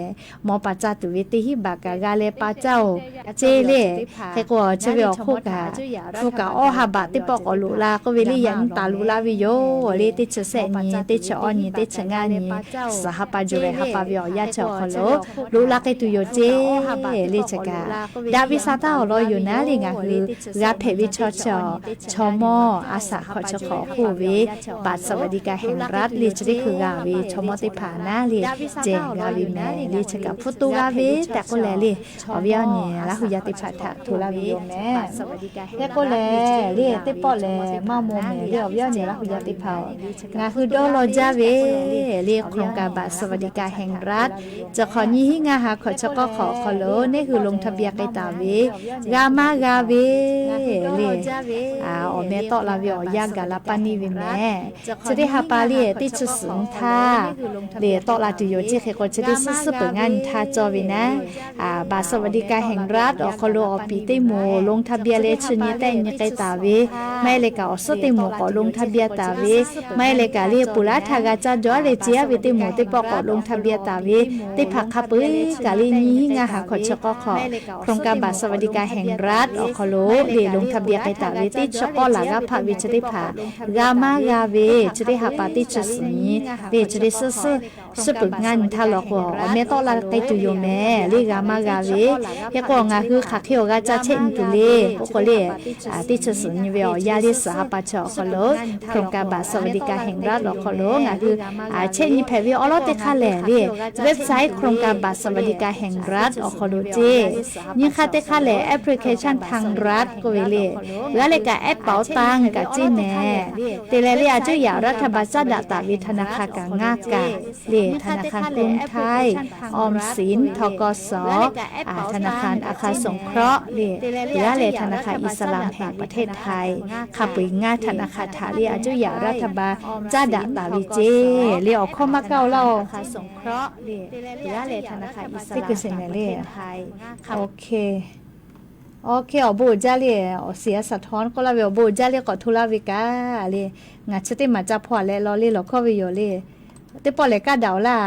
Mawˇ pa caˇ tuˬ ve teˇ hinˉ baꞈ kaꞈ g'a leh pa caˇ-oˬ ceˇ le. Hk'e k'o chi ve awˬ hk'oˆ kaꞈ hpu kaꞈ awˇ ha baꞈ teˇ pawˆ k'awꞈ loꞈ la k'oˆ ve le, yaꞈ nyi taˍ loꞈ laˇ ve yoˬ le. Teˇ chi sehˆ nyi, teˇ chi awˇ nyi, teˇ chi ngaˇ nyi, suhˍ ha pa juˬ leh ha pa ve awˬ yanˇ chi awˬ hk'aw lo loꞈ la k'ai tuˬ yoˬ ceˇ le. Chi kaꞈ daꞈ ve sa taˇ awˬ lawn yoˬ naˉ le. Ngaˬ hui g'a hpehꞈ ve chaw chi awˬ, chaw mawˇ a shaꞈ hk'awꞈ chi hk'awꞈ k'oˆ ve บัตรสวัสดิการแห่งรัฐ le chi teˇ hkui g'a ve chaw mawˇ teˇ hpaˍ naˉ le, jehˬ g'a ve mehˍ le. Chi kaꞈ hpu to g'a ve tehꞈ k'oˆ leh le, awˬ viˉ awˬ nyi Laˇ hu yaˇ teˇ hpaˍ htaꞈ hto laˇ ve yoˬ mehˍ. Hk'e k'oˆ leh le, teˇ pawˆ lehˬ maˇ maw mehˍ le, awˬ viˉ awˬ nyi Laˇ hu yaˇ teˇ hpaˍ-oˬ, ngaˬ hui dawˇ law jaˇ ve le โครงการบัตรสวัสดิการแห่งรัฐ chi hk'awꞈ nyiˇ hinˉ ngaˇ ha hk'awꞈ chi k'awˇ hk'awꞈ awˬ hk'aw lo neˇ hui ลงทะเบียน k'ai taˍ ve g'a maˇ g'a ve le, awˬ meh tawˆ la ve awˬ yanˇ gaˬ la paˇ neˇ ve mehˍ. Chi teˇ ha pa le teˇ chi suhˍ nyi htaˇ le tawˆ la tuˬ yoˬ ceˇ. Hk'e k'o chi teˇ suhˉ suhˉ peuˬ ngaˇ nyi htaˇ cawˇ ve naˉ, บัตรสวัสดิการแห่งรัฐ awˬ hk'aw lo awˬ piˍ teˇ moˍ ลงทะเบียน leh chi nyi tehˆ nyi k'ai taˍ ve, maˇ heˆ leh kaꞈ awˬ suhˉ teˇ moˍ k'awꞈ ลงทะเบียน taˍ ve, maˇ heˆ leh kaꞈ le peuˬ laˇ htaˇ g'a caˇ jaw leh ce-a ve teˇ moˍ teˇ pawˆ k'awꞈ ลงทะเบียน taˍ ve, teˇ hpaˍ hk'a peu-eˬ kaꞈ le nyiˇ hinˉ ngaˇ ha hk'awꞈ chi k'awˇ hk'awꞈ โครงการบัตรสวัสดิการแห่งรัฐ awˬ hk'aw lo le ลงทะเบียน k'ai taˍ ve teˇ chi k'awˇ laˬ g'aˇ hpaˆ ve chi teˇ hpaˍ g'a maˇ g'a ve, chi teˇ ha pa teˇ chi suhˍ nyi le chi teˇ suhˉ suhˉ suhˉ peuˬ ngaˇ nyi htaˇ law k'o awˬ meh tawˆ la k'ai tuˬ yoˬ mehˍ le, g'a maˇ g'a ve. Hk'e k'o ngaˬ hui hk'aˬ hk'e awˬ g'a ca chehˇ nyi tuˬ le k'oˆ k'o le, teˇ chi suhˍ nyi ve awˬ yanˇ le suhˍ ha pa chi awˬ hk'aw lo โครงการบัตรสวัสดิการแห่งรัฐ awˬ hk'aw lo ngaˬ hui chehˇ nyi hpehꞈ ve awˉ lawˉ teˇ hk'aˇ lehˬ le, website โครงการบัตรสวัสดิการแห่งรัฐ awˬ hk'aw lo ceˇ. Nyiˇ hk'aˇ teˇ hk'aˇ lehˬ แอปพลิเคชันทางรัฐ k'oˆ ve le, g'a leh kaꞈ แอปเป๋าตัง kaꞈ ceˇ mehˍ. Te leh le a cuˇ yaꞈ รัฐบาล caˇ daꞈ taˍ ve ธนาคาร kaꞈ ngaˇ kaꞈ le, ธนาคารกรุงไทย, ออมสิน, ธ.ก.ส, ธนาคารอาคารสงเคราะห์ le, g'a leh ธนาคารอิสลามแห่งประเทศไทย hk'a peu-eˬ ngaˇ ธนาคาร htaꞈ le a cuˇ yaꞈ รัฐบาล caˇ daꞈ taˍ ve ceˇ le. Awˬ hkawˇ maˇ kaˇ-oˬ laˇ-oˬ. Teˇ hkui sheˍ mehˍ le. Awˬ hk'e awˬ bon uiˍ jaˇ le, awˬ shiˍ a shaˍ htawnˍ k'oˆ laˇ ve awˬ bon uiˍ jaˇ le k'awꞈ hto laˇ ve kaꞈ le, ngaˬ chi teˇ maˬ ca hpaw-a leh law le lawˬ hkawˇ ve yoˬ le. Teˇ pawˆ lehˬ kaˇ daꞈ-oˬ laˇ.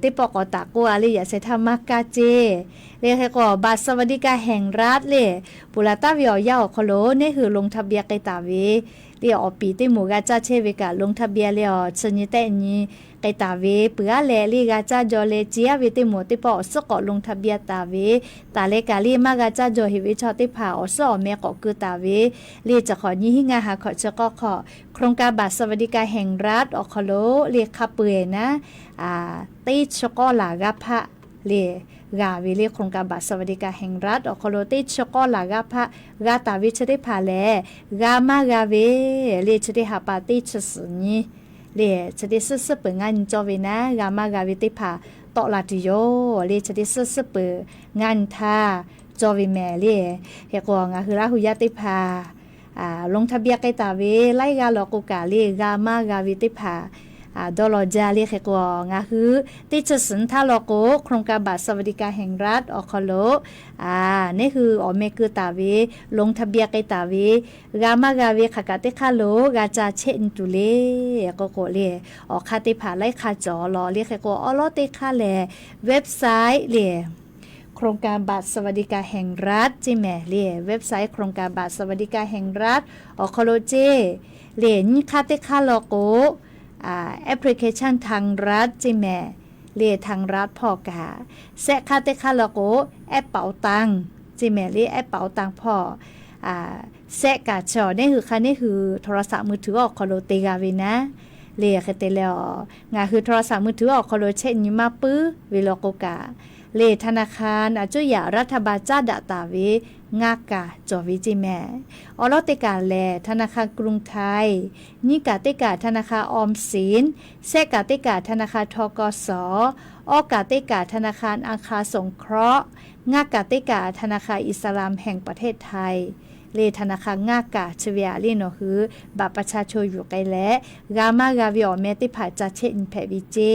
Teˇ pawˆ k'awꞈ taˍ k'oˆ-a le, yaꞈ sheh htaˇ maˇ kaˇ ceˇ. Le hk'e k'o บัตรสวัสดิการแห่งรัฐ le, peuˬ laˬ taˍ ve awˬ yanˇ awˬ hk'aw lo neˇ hui ลงทะเบียน k'ai taˍ ve le, awˬ piˍ teˇ moˍ g'a caˇ chehˇ ve kaꞈ ลงทะเบียน le, awˬ chi nyi tehˆ nyi k'ai taˍ ve peuˬ-a leh le g'a caˇ jaw leh ce-a ve teˇ moˍ teˇ pawˆ awˬ suhˉ k'awꞈ ลงทะเบียน taˍ ve, taˍ leh kaꞈ le maˇ g'a caˇ jaw heꞈ ve chaw teˇ hpaˍ awˬ suhˉ awˬ meh k'awꞈ keu taˍ ve le, chi hk'awꞈ nyiˇ hinˉ ngaˇ ha hkawꞈ chi k'awˇ hk'awꞈ โครงการบัตรสวัสดิการแห่งรัฐ awˬ hk'aw lo le hk'a peu-eˬ naˉ, teˇ chi k'awˇ laˬ g'aˇ hpaˆ le g'a ve le, โครงการบัตรสวัสดิการแห่งรัฐ awˬ hk'aw lo teˇ chi k'awˇ laˬ g'aˇ hpaˆ g'a taˍ ve chi teˇ hpaˍ lehˬ, g'a maˇ g'a ve le chi teˇ ha pa teˇ chi suhˍ nyi le, chi teˇ suhˉ suhˉ peuˬ ngaˇ nyi cawˇ ve naˉ, g'a maˇ g'a ve teˇ hpaˍ tawˆ la tuˬ yoˬ le, chi teˇ suhˉ suhˉ peuˬ ngaˇ nyi htaˇ cawˇ ve mehˍ le. Hk'e k'o ngaˬ hui Laˇ hu yaˇ teˇ hpaˍ ลงทะเบียน k'ai taˍ ve laiˉ g'aˇ law k'o kaꞈ le g'a maˇ g'a ve teˇ hpaˍ dawˇ law jaˇ le. Hk'e k'o ngaˬ hui teˇ chi suhˍ nyi htaˇ law k'o โครงการบัตรสวัสดิการแห่งรัฐ awˬ hk'aw lo neˇ hui awˬ meh keu taˍ ve, ลงทะเบียน k'ai taˍ ve, g'a maˇ g'a ve hk'aˬ kaꞈ teˇ hk'aˇ lo g'a ca chehˇ nyi tuˬ le k'oˆ k'o le, awˬ hk'aˇ teˇ hpaˍ laiˉ hk'aˇ cawˬ law le. Hk'e k'o awˉ lawˉ teˇ hk'aˇ lehˬ website le โครงการบัตรสวัสดิการแห่งรัฐ ceˇ mehˍ le, website โครงการบัตรสวัสดิการแห่งรัฐ awˬ hk'aw lo ceˇ le. Nyiˇ hk'aˇ teˇ hk'aˇ law k'o แอปพลิเคชันทางรัฐ ceˇ mehˍ le, ทางรัฐ hpawˇ kaꞈ, shehˆ hk'aˇ teˇ hk'aˇ law k'o แอปเป๋าตัง ceˇ mehˍ le, แอปเป๋าตัง hpawˇ shehˆ kaꞈ chaw neˇ hui hk'a neˇ hui โทรศัพท์มือถือ awˬ hk'aw lo te g'a ve naˉ le. Hk'e te leh ngaˬ hui โทรศัพท์มือถือ awˬ hk'aw lo chehˇ nyi maˇ puiˉ ve law k'o kaꞈ Lehˬ ธนาคาร aˬ cuˇ yaꞈ รัฐบาล caˉ daꞈ taˍ ve ngaˇ kaˬ cawˬ ve ceˇ mehˍ. Awˬ lawn teˇ kaˬ lehˬ ธนาคารกรุงไทย, nyiˇ kaˬ teˇ kaˬ ธนาคารออมสิน, shehˆ kaˬ teˇ kaˬ ธนาคาร ทกส, awˇ kaˬ teˇ kaˬ ธนาคารอาคารสงเคราะห์, ngaˇ kaˬ teˇ kaˬ ธนาคารอิสลามแห่งประเทศไทย lehˬ ธนาคาร ngaˇ kaˬ chi ve aꞈ lehˬ nawˬ hui บัตรประชาชน yuˬ k'ai leh, g'a maˇ g'a ve awˬ meh teˇ hpaˍ ca chehˇ nyi hpehꞈ ve ceˇ.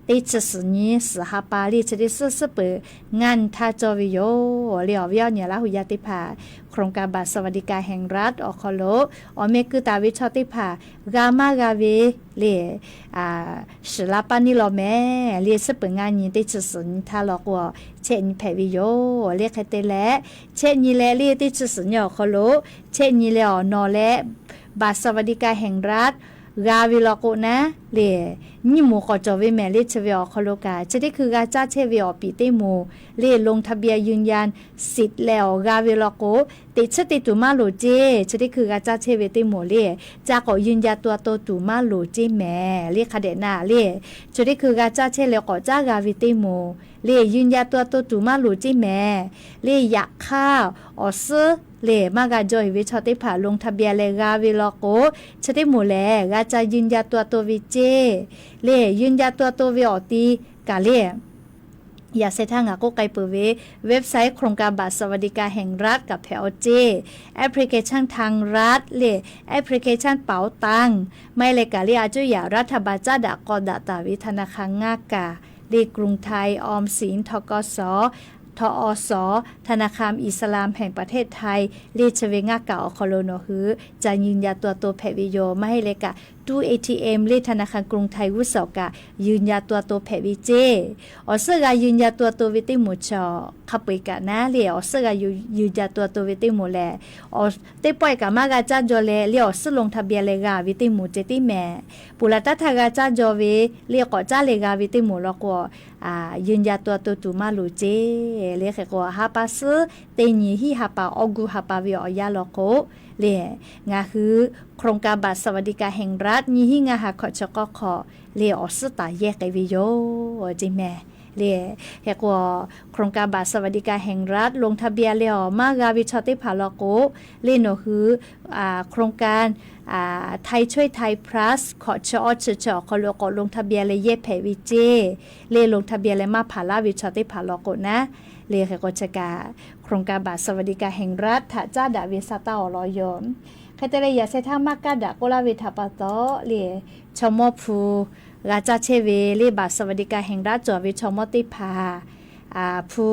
Teˇ chi suhˍ nyi suhˍ ha pa lehˬ chi teˇ suhˉ suhˉ peuˬ ngaˇ nyi htaˇ cawˇ ve yoˬ. Lehˬ awˬ viˉ awˬ nyi Laˇ huˍ yaˇ teˇ hpaˍ โครงการบัตรสวัสดิการแห่งรัฐ awˬ hk'aw lo awˬ meh keu taˍ ve chaw teˇ hpaˍ g'a maˇ g'a ve lehˬ, shiˍ la paˇ neˇ law mehˍ lehˬ suhˉ peuˬ ngaˇ nyi teˇ chi suhˍ nyi htaˇ law k'o, chehˇ nyi hpehꞈ ve yoˬ. Lehˬ hk'e te leh, chehˇ nyi leh lehˬ teˇ chi suhˍ nyi awˬ hk'aw lo chehˇ nyi leh awˬ nawˬ leh บัตรสวัสดิการแห่งรัฐ g'a ve law k'o naˉ lehˬ, nyiˇ moˍ k'awꞈ cawˬ ve mehˍ lehˬ chi ve awˬ hk'aw lo kaꞈ chi teˇ hkui g'a caˇ chehˇ ve awˬ piˍ teˇ moˍ lehˬ ลงทะเบียนยืนยันสิทธิ์ leh awˬ g'a ve law k'o, teꞈ chiˉ te tuˬ maˇ loˍ ceˇ. Chi teˇ hkui g'a caˇ chehˇ ve teˇ moˍ lehˬ ca k'awꞈ ยืนยันตัวตน tuˬ maˇ loˍ ceˇ mehˍ lehˬ hk'a dehꞈ naˉ lehˬ, chi teˇ hkui g'a caˇ chehˇ leh k'awꞈ caˉ g'a ve teˇ moˍ lehˬ ยืนยันตัวตน tuˬ maˇ loˍ ceˇ mehˍ lehˬ. Yaꞈ hk'aˇ awˬ suhˉ lehˬ maˇ g'a jaw eˬ ve chaw teˇ hpaˍ ลงทะเบียน leh g'a ve law k'o, chi teˇ moˍ lehˬ g'a ca ยืนยันตัวตน ve ceˇ. Lehˬ ยืนยันตัวตน ve awˬ ti kaꞈ lehˬ, yaꞈ sheh htaˇ ngaˬ k'oˆ k'ai peuˬ ve website โครงการบัตรสวัสดิการแห่งรัฐ kaꞈ hpehꞈ awˬ ceˇ. Application ทางรัฐ lehˬ application เป๋าตัง maˇ heˆ leh kaꞈ lehˬ aˬ cuˇ yaꞈ รัฐบาล caˉ daꞈ k'aw daꞈ taˍ ve ธนาคาร ngaˇ kaˬ lehˬ กรุงไทย, ออมสิน, ทกส, ทอส, ธนาคารอิสลามแห่งประเทศไทย lehˬ chi ve ngaˇ kaˬ awˬ hk'aw lo nawˬ hui ca ยืนยันตัวตน hpehꞈ ve yoˬ. Maˇ heˆ leh kaꞈ ตู้ เอทีเอ็ม lehˬ ธนาคารกรุงไทย g'uˇ suhˍ kaꞈ ยืนยันตัวตน hpehꞈ ve ceˇ. Awˬ suhˉ g'a ยืนยันตัวตน ve teˇ moˍ chi hk'a peu eˬ kaꞈ naˉ lehˬ, awˬ suhˉ g'a ยืนยันตัวตน ve teˇ moˍ lehˬ, teˇ pawˆ kaꞈ maˇ g'a caˇ jaw leh lehˬ awˬ suhˉ ลงทะเบียน leh g'a ve teˇ moˍ ceh tiˉ mehˍ. Ponˬ laˬ taˇ htaˇ g'a caˇ jaw ve lehˬ k'awꞈ caˉ leh g'a ve teˇ moˍ law k'o, ยืนยันตัวตน tuˬ maˇ loˍ ceˇ. Lehˬ hk'e k'o ha pa suhˉ teˇ nyi hiˆ ha pa awˬ gu ha pa ve awˬ yanˇ law k'o, lehˬ ngaˬ hui โครงการบัตรสวัสดิการแห่งรัฐ nyiˇ hiˆ ngaˇ ha hkawꞈ chi k'awˇ hk'awꞈ lehˬ awˬ suhˉ taˍ yehˇ k'ai ve yoˬ ceˇ mehˍ. Lehˬ hk'e k'o โครงการบัตรสวัสดิการแห่งรัฐ ลงทะเบียน leh awˬ maˇ g'a ve chaw teˇ hpaˍ law k'o, lehˬ nawˬ hui โครงการ ไทยช่วยไทย Plus hkawꞈ chi awˇ chi chi awˬ hk'aw lo k'awꞈ ลงทะเบียน leh yehˇ hpehꞈ ve ceˇ. Lehˬ ลงทะเบียน leh maˇ hpaˍ laˇ ve chaw teˇ hpaˍ law k'o naˉ, lehˬ hk'e k'o chi kaꞈ โครงการบัตรสวัสดิการแห่งรัฐ htaꞈ caˉ daꞈ ve sa taˇ awˬ lawn yoˬ. Hk'e te leh yaꞈ sheh htaˇ maˇ kaˇ daꞈ k'oˆ laˇ ve htaꞈ pa taw lehˬ, chaw mawˇ hpu g'a caˇ chehˇ ve lehˬ บัตรสวัสดิการแห่งรัฐ cawˬ ve chaw mawˇ teˇ hpaˍ hpu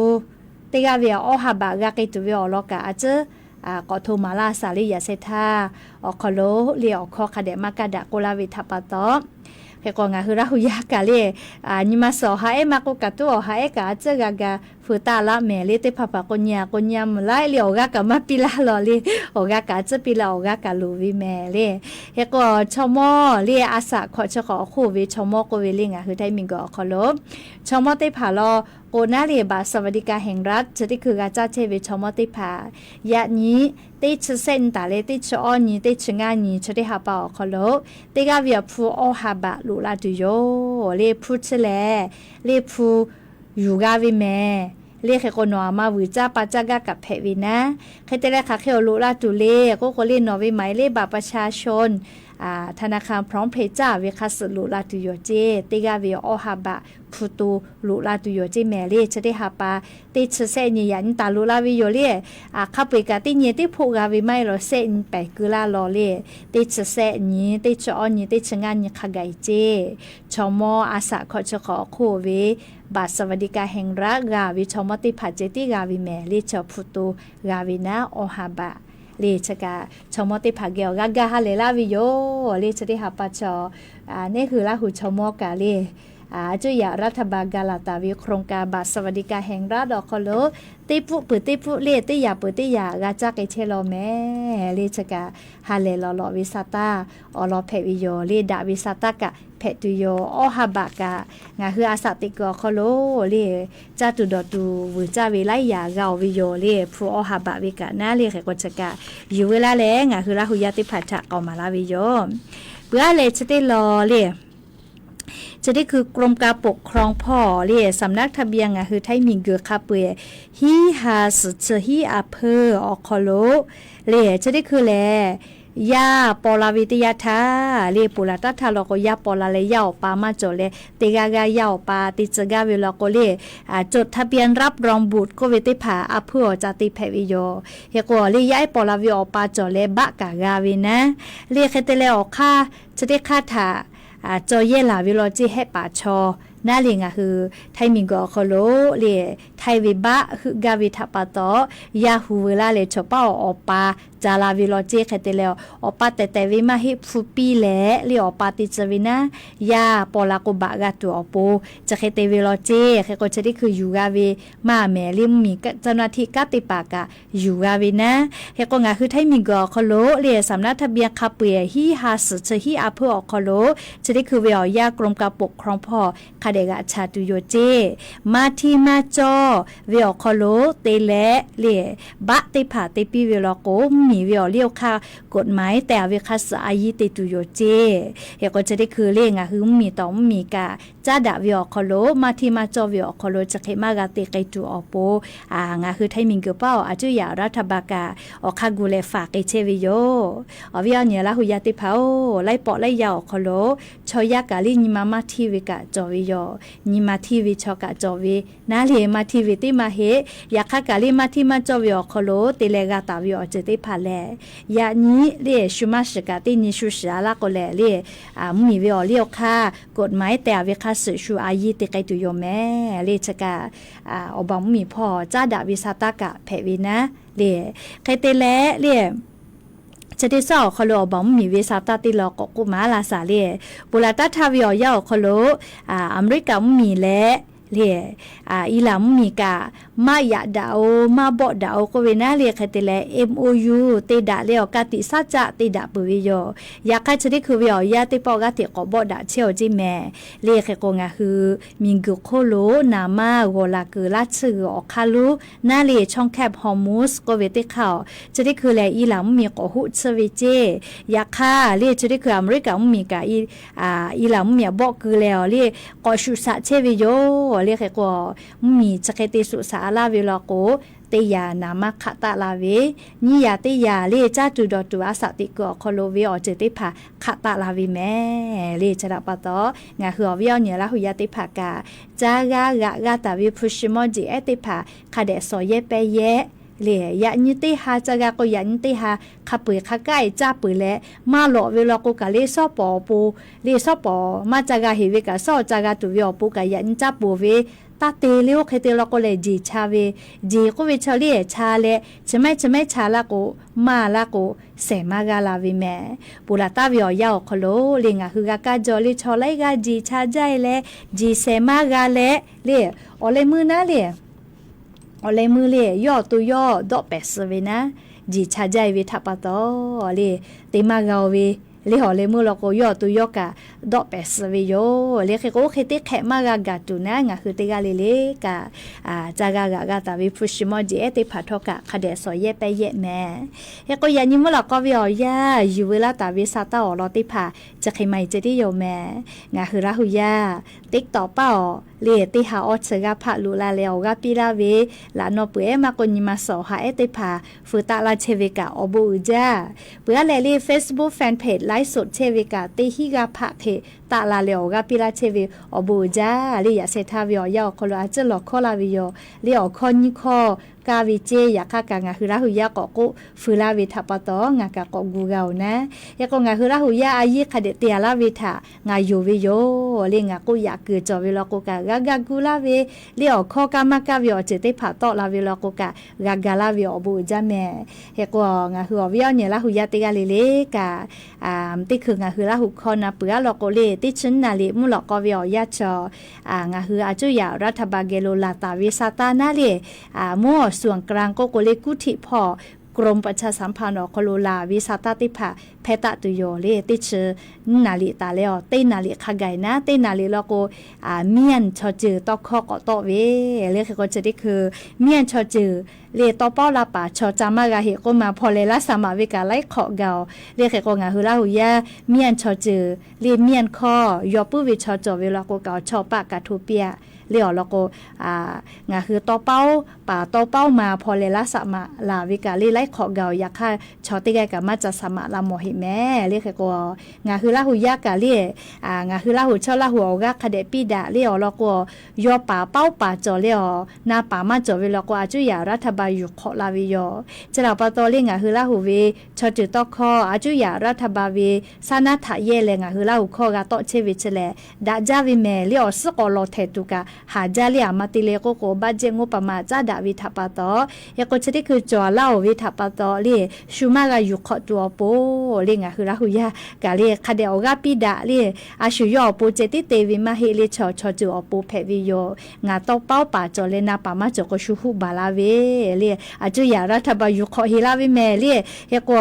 teˇ g'aˇ ve awˇ ha baꞈ g'a k'ai tuˬ ve awˬ lawn kaꞈ a ciˉ k'awꞈ hto maˍ laˇ shaˍ lehˬ yaꞈ sheh htaˇ awˬ hk'aw lo lehˬ awˬ hkawˇ hk'a dehꞈ maˇ kaˇ daꞈ k'oˆ laˇ ve htaꞈ pa taw, hk'e k'o ngaˬ hui Laˇ huˍ yaˇ kaꞈ lehˬ, nyi ma suhˍ awˬ ha ehˉ maˇ k'oˆ kaꞈ tuˉ awˬ ha ehˉ kaꞈ a ciˉ g'a ga feu taˇ laˇ mehˍ lehˬ, teˇ hpaˍ hpaˍ k'o nyi a k'o nyi a mvuhˬ laiˉ lehˬ awˬ g'aˇ kaꞈ maˇ piˇ laˇ law lehˬ, awˬ g'aˇ kaꞈ a ciˉ piˇ laˇ awˬ g'aˇ kaꞈ loˍ ve mehˍ lehˬ. Hk'e k'o chaw mawˇ lehˬ a shaꞈ hkawꞈ chi hk'awꞈ awˬ hk'oˆ ve chaw mawˇ k'oˆ ve lehˬ ngaˬ hui Htaiˇ miˬguiˬ awˬ hk'aw lo chaw mawˇ teˇ hpaˍ law k'o naˉ lehˬ บัตรสวัสดิการแห่งรัฐ chi teˇ hkui g'a caˇ chehˇ ve chaw mawˇ teˇ hpaˍ yaꞈ nyi teˇ chi shehˆ nyi taˍ leh teˇ chi awˇ nyi teˇ chi ngaˇ nyi chi teˇ ha pa awˬ hk'aw lo teˇ g'aˇ ve awˬ hpu awˇ ha baꞈ loꞈ la tuˬ yoˬ lehˬ. Hpu chi lehˬ lehˬ hpu yuˬ g'a ve mehˍ lehˬ. Hk'e k'o nawˬ aˬ ma vuiˬ caˇ pa caˇ gaˇ kaꞈ hpehꞈ ve naˉ, hk'e te leh hk'aˬ hk'e awˬ loꞈ la tuˬ lehˬ k'oˆ k'o lehˬ nawˬ ve หมายเลขบัตรประชาชน ธนาคาร พร้อมเพย์ caˇ ve hk'a suhˍ loꞈ la tuˬ yoˬ ceˇ. Teˇ g'aˇ ve awˇ ha baꞈ hpu to loꞈ la tuˬ yoˬ ceˇ mehˍ lehˬ. Chi teˇ ha pa teˇ chi shehˆ nyi yaꞈ nyi taˍ loꞈ la ve yoˬ lehˬ. Hk'a peu eˬ kaꞈ teˇ nyi teˇ hpoˆ g'a ve maˇ heˆ law, shehˆ nyi pehˍ keu laˇ law lehˬ, teˇ chi shehˆ nyi, teˇ chi awˇ nyi, teˇ chi ngaˇ nyi hk'a gaˬ eˬ ceˇ. Chaw mawˇ a shaꞈ hkawꞈ chi hk'awꞈ awˬ hk'oˆ ve บัตรสวัสดิการแห่งรัฐ g'a ve chaw mawˇ teˇ hpaˍ ceh tiˉ g'a ve mehˍ lehˬ. Chi hpu to g'a ve naˉ awˇ ha baꞈ lehˬ. Chi kaꞈ chaw mawˇ teˇ hpaˍ geh awˬ g'aˇ gaˇ ha lehˬ laˇ ve yoˬ lehˬ. Chi teˇ ha pa chaw neˇ hui Laˇ huˍ chaw mawˇ kaꞈ lehˬ, a cuˇ yaꞈ รัฐบาล ga laˬ taˍ ve โครงการบัตรสวัสดิการแห่งรัฐ awˬ hk'aw lo teˇ pfuhˆ peuˬ teˇ pfuhˆ lehˬ, teˇ yaꞈ peuˬ teˇ yaꞈ g'a caˇ k'ai chehˇ law mehˍ lehˬ. Chi kaꞈ ha lehˬ lawˬ lawꞈ ve sa taˇ awˬ lawn hpehꞈ ve yoˬ lehˬ. Daꞈ ve sa taˇ kaꞈ hpehꞈ tuˬ yoˬ. Awˇ ha baꞈ kaꞈ ngaˬ hui a shaꞈ teꞈ kuiˬ awˬ hk'aw lo lehˬ, caˇ tuˬ dawˬ tuˬ vuiˬ caˇ ve laiˉ yaꞈ g'a oˬ ve yoˬ lehˬ. Hpu awˇ ha baꞈ ve kaꞈ naˉ lehˬ hk'e k'o chi kaꞈ yuˬ ve laˇ leh ngaˬ hui Laˇ huˍ yaˇ teˇ hpaˍ htaꞈ k'awꞈ maˍ laˇ ve yoˬ. Peuˬ aˉ lehˬ chi teˇ law lehˬ, chi teˇ hkui กรมการปกครอง hpawˇ le สำนักทะเบียน ngaˬ hui Htaiˇ miˬguiˬ hk'a peu-eˬ hiˉ ha suhˍ chi hiˉ a hpeuˇ awˬ hk'aw lo le chi teˇ hkui lehˬ yaˇ paw la ve teˇ yanˇ htaˇ le ponˬ laˬ taˇ htaˇ law k'o yaˇ paw la leh yaˇ awˬ pa maˇ cawˬ leh teˇ g'aˇ g'aˇ yaˇ awˬ pa te tcuh gaˇ ve law k'o le จดทะเบียนรับรองบุตร k'oˆ ve teˇ hpaˍ a hpeuˇ awˬ ca te hpehꞈ ve yoˬ. Hk'e k'o le yaˇ ehˉ paw la ve awˬ pa cawˬ leh baˆ kaꞈ g'a ve naˉ le hk'e te leh awˬ hk'aˇ chi teˇ hk'aˇ htaꞈ caw yehˇ laˬ ve law ceˇ hehˆ paˍ chaw naˉ le ngaˬ hui Htaiˇ miˬguiˬ awˬ hk'aw lo le Htaiˇ ve baˆ heuˆ gaˇ ve htaꞈ pa taw yaˇ hu veu laˇ leh chaw paˉ awˬ awˬ pa ca la ve law ceˇ hk'e te leh awˬ pa tehˬ tehˬ ve maˇ heˆ hpu piˇ leh le awˬ pa te tcuh ve naˉ yaˇ paw la k'o baꞈ g'a tuˬ awˬ pon chi hk'e te ve law ceˇ. Hk'e k'o chi teˇ hkui yuˬ g'a ve maˇ mehˍ le mvuhˇmiˬ caˇ naˇ htiˆ kanˉ teˇ hpaˍ kaꞈ yuˬ g'a ve naˉ. Hk'e k'o ngaˬ hui Htaiˇ miˬguiˬ awˬ hk'aw lo le สำนักทะเบียน hk'a peu-eˬ hiˉ ha suhˍ chi hiˉ a hpeuˇ awˬ hk'aw lo chi teˇ hkui ve awˬ yanˇ กรมการปกครอง hpawˇ hk'a dehꞈ g'aꞈ chaˍ tuˬ yoˬ ceˇ. Maˇ htiˇ maˇ cawˇ ve awˬ hk'aw lo te leh le baˆ teˇ hpaˍ te piˇ ve law k'o mvuhˇmiˬ ve awˬ liˇ awˬ hk'aˇ กฎหมาย tehˬ a ve hk'a suhˍ a yiˇ te tuˬ yoˬ ceˇ. Hk'e k'o chi teˇ hkui le ngaˬ hui mvuhˇmiˬ tawˍ mvuhˇmiˬ kaꞈ caˉ daꞈ ve awˬ hk'aw lo maˇ htiˇ maˇ cawˇ ve awˬ hk'aw lo chi hk'e maˇ g'a te k'ai tuˬ awˬ pon ngaˬ hui Htaiˇ miˬguiˬ paˉ awˬ a cuˇ yaꞈ รัฐบาล kaꞈ awˬ hk'aˇ gu leh faˍ k'ai chehˇ ve yoˬ. Awˬ viˉ awˬ nyi Laˇ hu yaˇ teˇ hpaˍ-oˬ, laiˉ pawˆ laiˉ yaˇ awˬ hk'aw lo chaw yaˇ kaꞈ le nyi ma maˇ htiˇ ve kaꞈ cawˬ ve yoˬ. Nyi ma htiˇ ve chaw kaꞈ cawˬ ve naˉ le maˇ htiˇ ve teˇ maˇ heˆ. Yaꞈ hk'aˇ kaꞈ le maˇ htiˇ maˇ cawˇ ve awˬ hk'aw lo te leh g'a taˍ ve awˬ ceuˬ teˇ hpaˍ lehˬ yaꞈ nyi le shu maˇ shiˍ kaꞈ teˇ nyi shu shiˍ a laˇ k'o lehˬ le mvuhˇmiˬ ve awˬ liˇ awˬ hk'aˇ กฎหมาย tehˬ a ve hk'a suhˍ shu a yiˇ te k'ai tuˬ yoˬ mehˍ le chi kaꞈ awˬ baˬ mvuhˇmiˬ hpawˇ caˉ daꞈ ve sa taˇ kaꞈ hpehꞈ ve naˉ le. Hk'e te leh le chi teˇ suhˉ awˬ hk'aw lo awˬ baˬ mvuhˇmiˬ ve sa taˇ teˇ law k'awꞈ k'oˆ maˍ laˇ shaˍ le. Ponˬ laˬ taˇ htaˇ ve awˬ yanˇ awˬ hk'aw lo Aˍmeˍriˆkaꞈ mvuhˇmiˬ leh le Iˉlaˍ mvuhˇmiˬ kaꞈ maˇ yaꞈ daꞈ-o maˇ bawˆ daꞈ-o k'oˆ ve naˉ le hk'e te leh MOU te daꞈ leh awˬ ka tiꞈ saˉ caˆ te daꞈ peuˬ ve yoˬ. Yaꞈ hk'aˇ chi teˇ hkui ve awˬ yanˇ teˇ pawˆ g'aˇ hteꞈ k'awꞈ bawˆ daꞈ chehˇ-aw ceˇ mehˍ le. Hk'e k'o ngaˬ hui miˬguiˬ hk'oˆ lo naˍ maˇ g'awˬ laˬ kuiˬ laˇ tsuhˇ g'uiˬ awˬ hk'aˇ lonˉ naˉ le ช่องแคบฮอร์มุซ k'oˆ ve teˇ hk'aˇ-oˬ chi teˇ hkui lehˬ Iˉlaˍ mvuhˇmiˬ k'awꞈ hoˆ tsuhˇ ve ceˇ. Yaꞈ hk'aˇ le chi teˇ hkui Aˍmeˍriˆkaꞈ mvuhˇmiˬ kaꞈ Iˉlaˍ mvuhˇmiˬ a bawˆ keu leh awˬ le k'awꞈ shuꞈ shaꞈ chehˇ ve yoˬ le. Hk'e k'o mvuhˇmiˬ chi hk'e te shuꞈ shaꞈ a laˇ ve law k'o teˇ yanˇ naˍ maˇ hk'aˆ taˆ la ve, nyiˇ yanˇ teˇ yanˇ le caˇ tuˬ dawˬ tuˬ a shaꞈ teꞈ kuiˬ awˬ hk'aw lo ve awˬ ceuˬ teˇ hpaˍ hk'aˆ taˆ la ve mehˍ le. Chi htaꞈ pa taw ngaˬ hui awˬ viˉ awˬ nyi Laˇ hu yaˇ teˇ hpaˍ kaꞈ caˇ g'aˇ g'aꞈ g'aˇ taˍ ve hpu shi mawˇ jeˬ ehˉ teˇ hpaˍ hk'a dehꞈ shawˍ yehˇ pehˇ yehˇ le. Yaꞈ nyi teˇ ha ca g'a k'o yaꞈ nyi teˇ ha hk'a peu-eˬ hk'a kaˉ-e caˇ peuˬ leh maˇ lawꞈ ve law k'o kaꞈ le shawˉ pawˍ awˬ pon le shawˉ pawˍ maˇ ca g'a heˍ ve kaꞈ shawˉ ca g'a tuˬ ve awˬ pon kaꞈ yaꞈ nyi caˇ peuˬ ve taˇ te le. Oˇ hk'e te law k'o lehˬ jeˬ cha ve, jeˬ k'oˆ ve chaw le cha leh chi mehˉ chi mehˉ cha laˇ k'o maˇ laˇ k'o shehˍ maˇ g'a la ve mehˍ. Ponˬ laˬ taˇ ve awˬ yanˇ awˬ hk'aw lo le ngaˬ hui g'a kaˇ jaw le chaw laiˉ g'aˇ jeˬ cha jaˇ-e leh jeˬ shehˍ maˇ g'a leh le awˬ leh meuˇ naˉ le awˬ leh meuˇ le yawˇ awˬ to yawˇ dawˆ pehˍ suh ve naˉ, jeˬ cha jaˇ-e ve htaꞈ pa taw le te maˇ g'a-o ve le awˬ leh meuˇ law k'o yawˇ awˬ to yawˇ kaꞈ dawˆ pehˍ suh ve yoˬ le. Hk'e k'o oˇ hk'e teˇ hk'ehꞈ maˇ g'a gaˬ tuˬ naˉ ngaˬ hui teˇ g'aˇ le le kaꞈ caˇ g'aˇ g'aꞈ g'a taˍ ve hpu shi mawˇ jeˬ ehˉ teˇ hpaˍ htawˇ kaꞈ hk'a dehꞈ shawˍ yehˇ pehˇ yehˇ mehˍ. Hk'e k'o yaꞈ nyi mvuhˇ lawꞈ k'aw ve awˬ yanˇ yuˬ veu laˇ taˍ ve sa taˇ awˬ lawn teˇ hpaˍ chi hk'e maˇ heˆ ceh tiˉ yoˬ mehˍ. Ngaˬ hui Laˇ hu yaˇ TikTok paˇ awˬ le teˇ ha awˇ chi g'aˇ hpaˆ loꞈ la leh awˬ g'aˇ piˇ laˇ ve laꞈ naw peuˬ ehˉ maˇ k'o nyi ma suhˍ awˬ ha ehˉ teˇ hpaˍ feu taˆ laˇ chehˇ ve kaꞈ awˬ bon uiˍ jaˇ. Peuˬ aˉ leh le Facebook fanpage live show chehˇ ve kaꞈ teˇ hinˉ g'aˇ hpaˆ hk'e taˆ la leh awˬ g'aˇ piˇ laˇ chehˇ ve awˬ bon uiˍ jaˇ. Le yaꞈ sheh htaˇ ve awˬ yanˇ awˬ hk'aw lo a ciˉ lawˬ hkawˇ laˇ ve yoˬ. Le awˬ hkawˇ nyiˇ hkawˇ kaˇ ve ceˇ. Yaꞈ hk'aˇ kaꞈ ngaˬ hui Laˇ hu yaˇ k'awꞈ k'oˆ feu laˇ ve htaꞈ pa taw ngaˬ kaꞈ k'awꞈ gu g'a-oˬ naˉ. Hk'e k'o ngaˬ hui Laˇ hu yaˇ a yiˇ hk'a dehꞈ te a laˇ ve htaꞈ ngaˬ yonˍ ve yoˬ. Le ngaˬ k'oˆ yaꞈ kuiˬ cawˬ ve law k'o kaꞈ g'a ga gu laˇ ve, le awˬ hkawˇ kaˇ maˇ kaˇ ve awˬ ceuˬ teˇ hpaˍ tawˆ la ve law k'o kaꞈ g'a ga laˇ ve awˬ bon uiˍ jaˇ mehˍ. Hk'e k'o ngaˬ hui awˬ viˉ awˬ nyi Laˇ hu yaˇ teˇ g'aˇ le le kaꞈ teˇ hkui ngaˬ hui Laˇ hu hkawˇ na peuˬ aˉ law k'o le teˇ chi naˍ liꞈ mvuhˇ lawꞈ k'aw ve awˬ yanˇ chaw ngaˬ hui a cuˇ yaꞈ รัฐบาล geh lo laˬ taˍ ve sa taˇ naˉ le mvuhˇ awˬ suhˍ awˬ กลาง k'oˆ k'o le kuˉ htiˆ hpawˇ กรมประชาสัมพันธ์ awˬ hk'aw lo laˬ ve sa taˇ teˇ hpaˍ hpehˇ taˆ tuˬ yoˬ le. Teˇ chi nyiˇ naˍ riˍ taˍ leh awˬ, teˇ naˍ riˍ hk'a gaˬ naˉ, teˇ naˍ riˍ law k'o, miˇ yanˇ chaw ceuˬ tawˇ hkawˇ k'awꞈ tawˆ ve le. Hk'e k'o chi teˇ hkui miˇ yanˇ chaw ceuˬ le tawˇ pawˉ laˇ paˍ chaw ca maˇ g'a heˆ k'oˆ ma hpaw leh laˇ saˍ maꞈ ve kaꞈ laiˉ hk'awꞈ gaˬ-oˬ le. Hk'e k'o ngaˬ hui Laˇ huˍ yaˇ miˇ yanˇ chaw ceuˬ le miˇ yanˇ hkawˇ yaw puiˉ ve chaw cawˬ ve law k'o kaꞈ awˬ chawˇ paˆ kaꞈ hto piˇ-a le. Awˬ lawn k'o, ngaˬ hui tawˇ pawˉ paˍ tawˇ pawˉ ma hpaw leh laˇ saˍ maꞈ laˬ ve kaꞈ le laiˉ hk'awꞈ gaˬ-oˬ. Yaꞈ hk'aˇ chaw teˇ g'aˇ kaꞈ maˇ ca saˍ maꞈ la mawˬ heˆ mehˍ le. Hk'e k'o ngaˬ hui Laˇ huˍ yaˇ kaꞈ le, ngaˬ hui Laˇ huˍ chaw Laˇ huˍ awˬ g'aˇ hk'a dehꞈ piˇ daꞈ le. Awˬ lawn k'o, yaw paˍ pawˉ paˍ cawˬ leh awˬ na paˍ maˇ cawˬ ve law k'o, a cuˇ yaꞈ รัฐบาล yuˬ hk'awꞈ la ve yoˬ. Chi htaꞈ pa taw le ngaˬ hui Laˇ huˍ ve chaw ceuˬ tawˇ hkawˇ a cuˇ yaꞈ รัฐบาล ve saˉ naˉ htaꞈ yehˇ leh ngaˬ hui Laˇ huˍ hkawˇ g'a tawˆ chehˇ ve chi lehˬ, daꞈ jaˇ ve mehˍ le. Awˬ suhˉ k'awꞈ lawˬ htehꞈ tuˬ kaꞈ haˍ jaˇ le. Aˬ ma te le k'oˆ k'o, budget งบประมาณ caˉ daꞈ ve htaꞈ pa taw, hk'e k'o chi teˇ hkui cawˬ laˇ-oˬ ve htaꞈ pa taw le, shu maˇ g'a yuˬ hk'awꞈ tuˬ awˬ pon le ngaˬ hui Laˇ huˍ yaˇ kaꞈ le hk'a dehꞈ awˬ g'aˇ piˇ daꞈ le. A shu yawˇ awˬ pon ceh tiˉ te ve maˇ heˆ le. Chaw chaw ceuˬ awˬ pon hpehꞈ ve yoˬ. Ngaˬ tawˇ pawˉ paˍ cawˬ leh na paˍ maˇ cawˬ k'o shu huˆ baˬ la ve le. A cuˇ yaꞈ รัฐบาล yuˬ hk'awꞈ heˍ la ve mehˍ le. Hk'e k'o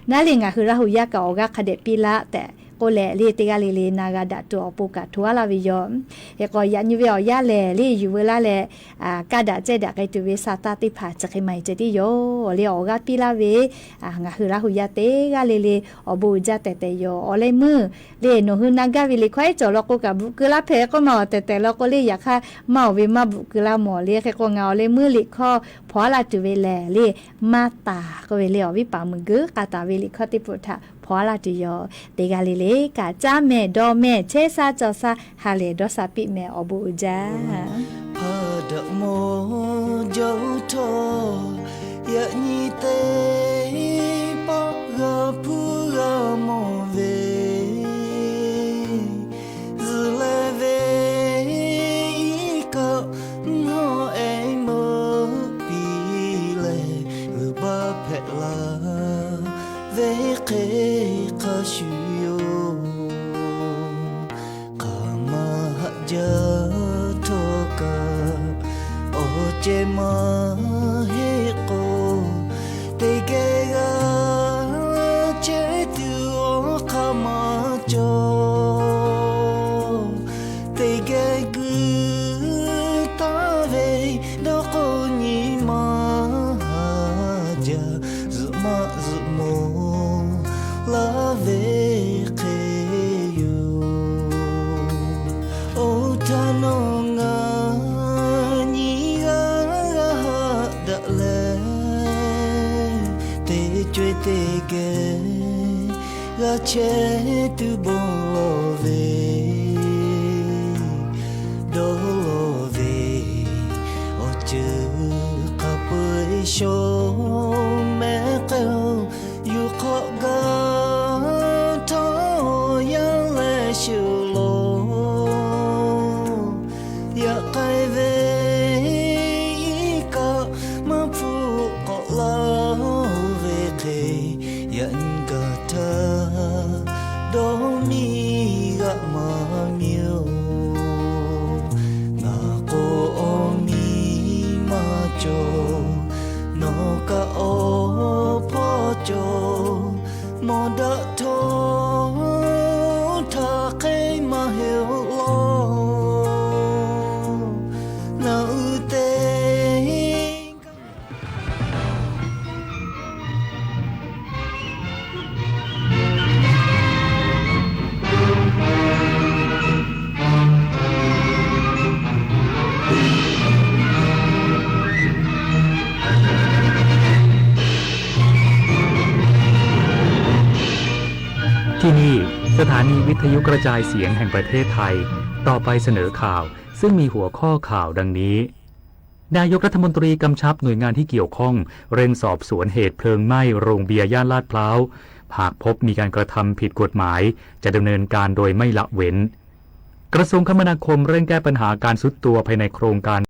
naˉ le ngaˬ hui Laˇ huˍ yaˇ kaꞈ awˬ g'aˇ hk'a dehꞈ piˇ laˇ tehꞈ k'oˆ leh le, teˇ g'aˇ le le na g'a daꞈ tuˬ awˬ pon kaꞈ hto aˉ laˇ ve yoˬ. Hk'e k'o yaꞈ nyi ve awˬ yanˇ lehˬ le yuˬ veu laˇ leh, kaˇ daꞈ cehˇ daꞈ k'ai tuˬ ve sa taˇ teˇ hpaˍ chi hk'e maˇ heˆ ceh tiˉ yoˬ le. Awˬ g'aˇ piˇ laˇ ve ngaˬ hui Laˇ huˍ yaˇ teˇ g'aˇ le le awˬ bon uiˍ jaˇ tehˬ tehˬ yoˬ. Awˬ leh meuˇ le nawˬ hui na gaˇ ve liꞈ hkawˇ ehˉ cawˬ law k'o kaꞈ bvuhꞈ keu laˇ hpehꞈ k'oˆ ma awˬ tehˬ tehˬ law k'o le, yaꞈ hk'aˇ maˇ awˬ ve maˇ bvuhꞈ keu laˇ mawˬ le. Hk'e k'o ngaˬ awˬ leh meuˇ liꞈ hkawˇ hpaw aˉ laˇ tuˬ ve lehˬ le, maˇ taˍ k'oˆ ve le awˬ viˉ paˍ meuˍ geuˆ k'a taˍ ve liꞈ hkawˇ teˇ peuˬ htaꞈ hpaw aˉ laˇ tuˬ yoˬ. Teˇ g'aˇ le le kaꞈ caˇ mehˍ dawˇ mehˍ chehˇ sha cawˬ sha ha lehˬ dawˇ sha piˇ mehˍ awˬ bon uiˍ jaˇ. Hpaˇ daꞈ mawˬ jaˇ-oˬ htawˇ, yaꞈ nyi teˇ pawˆ g'a hpuˇ g'a mawˬ ve, zuhˬ leh ve iˉ kaˆ mvuhˇ ehˉ meuˇ piˇ leh, g'uiˬ baˆ hpehꞈ la ve hk'e hk'a shuˍ yoˬ. Hk'aˬ ma haꞈ jaˇ htawˇ kaꞈ, awˬ ceh maˇ heˆ k'o, teˇ geh g'a chehˇ tuˬ awˬ hk'aˇ maˇ cawˬ. Teˇ geh guiˬ taˍ ve dawˇ k'o nyi maˇ haˍ jaˇ, zuhꞈ maˆ zuhꞈ mawˬ laˇ ve hk'e yoˬ. Oˇ htaˇ nawˬ ngaˬ nyi g'aˇ g'aˇ haꞈ daꞈ leh, teˇ co-e teˇ geh g'a chehˇ tuˬ bon lawˬ ve, dawˇ lawˬ ve awˬ ceuˬ hk'a peu-eˬ shaw mehˍ k'ai-oˬ. Yuˬ hk'awꞈ gaˇ htawˇ yaˇ leh shuˍ law, yaꞈ k'ai ve iˉ kaˆ maˇ hpfuhˆ k'awꞈ laˇ ve hk'e, yaꞈ nyi gaˬ htaˇ dawˇ miˇ g'aꞈ maˇ miˇ-oˬ. Ngaˬ k'o awˬ miˇ maˇ cawˬ, nawˬ kaꞈ awˬ hpawˇ cawˬ, mawˬ daꞈ htawˇ htaˇ hk'e maˇ heˆ-oˬ laˇ. Naˬ uiˍ teˇ ที่นี่ สถานีวิทยุกระจายเสียงแห่งประเทศไทย ต่อไปเสนอข่าว ซึ่งมีหัวข้อข่าวดังนี้ นายกรัฐมนตรีกำชับหน่วยงานที่เกี่ยวข้องเร่งสอบสวนเหตุเพลิงไหม้โรงเบียร์ย่านลาดพร้าว หากพบมีการกระทำผิดกฎหมาย จะดำเนินการโดยไม่ละเว้น กระทรวงคมนาคมเร่งแก้ปัญหาการทรุดตัวภายในโครงการ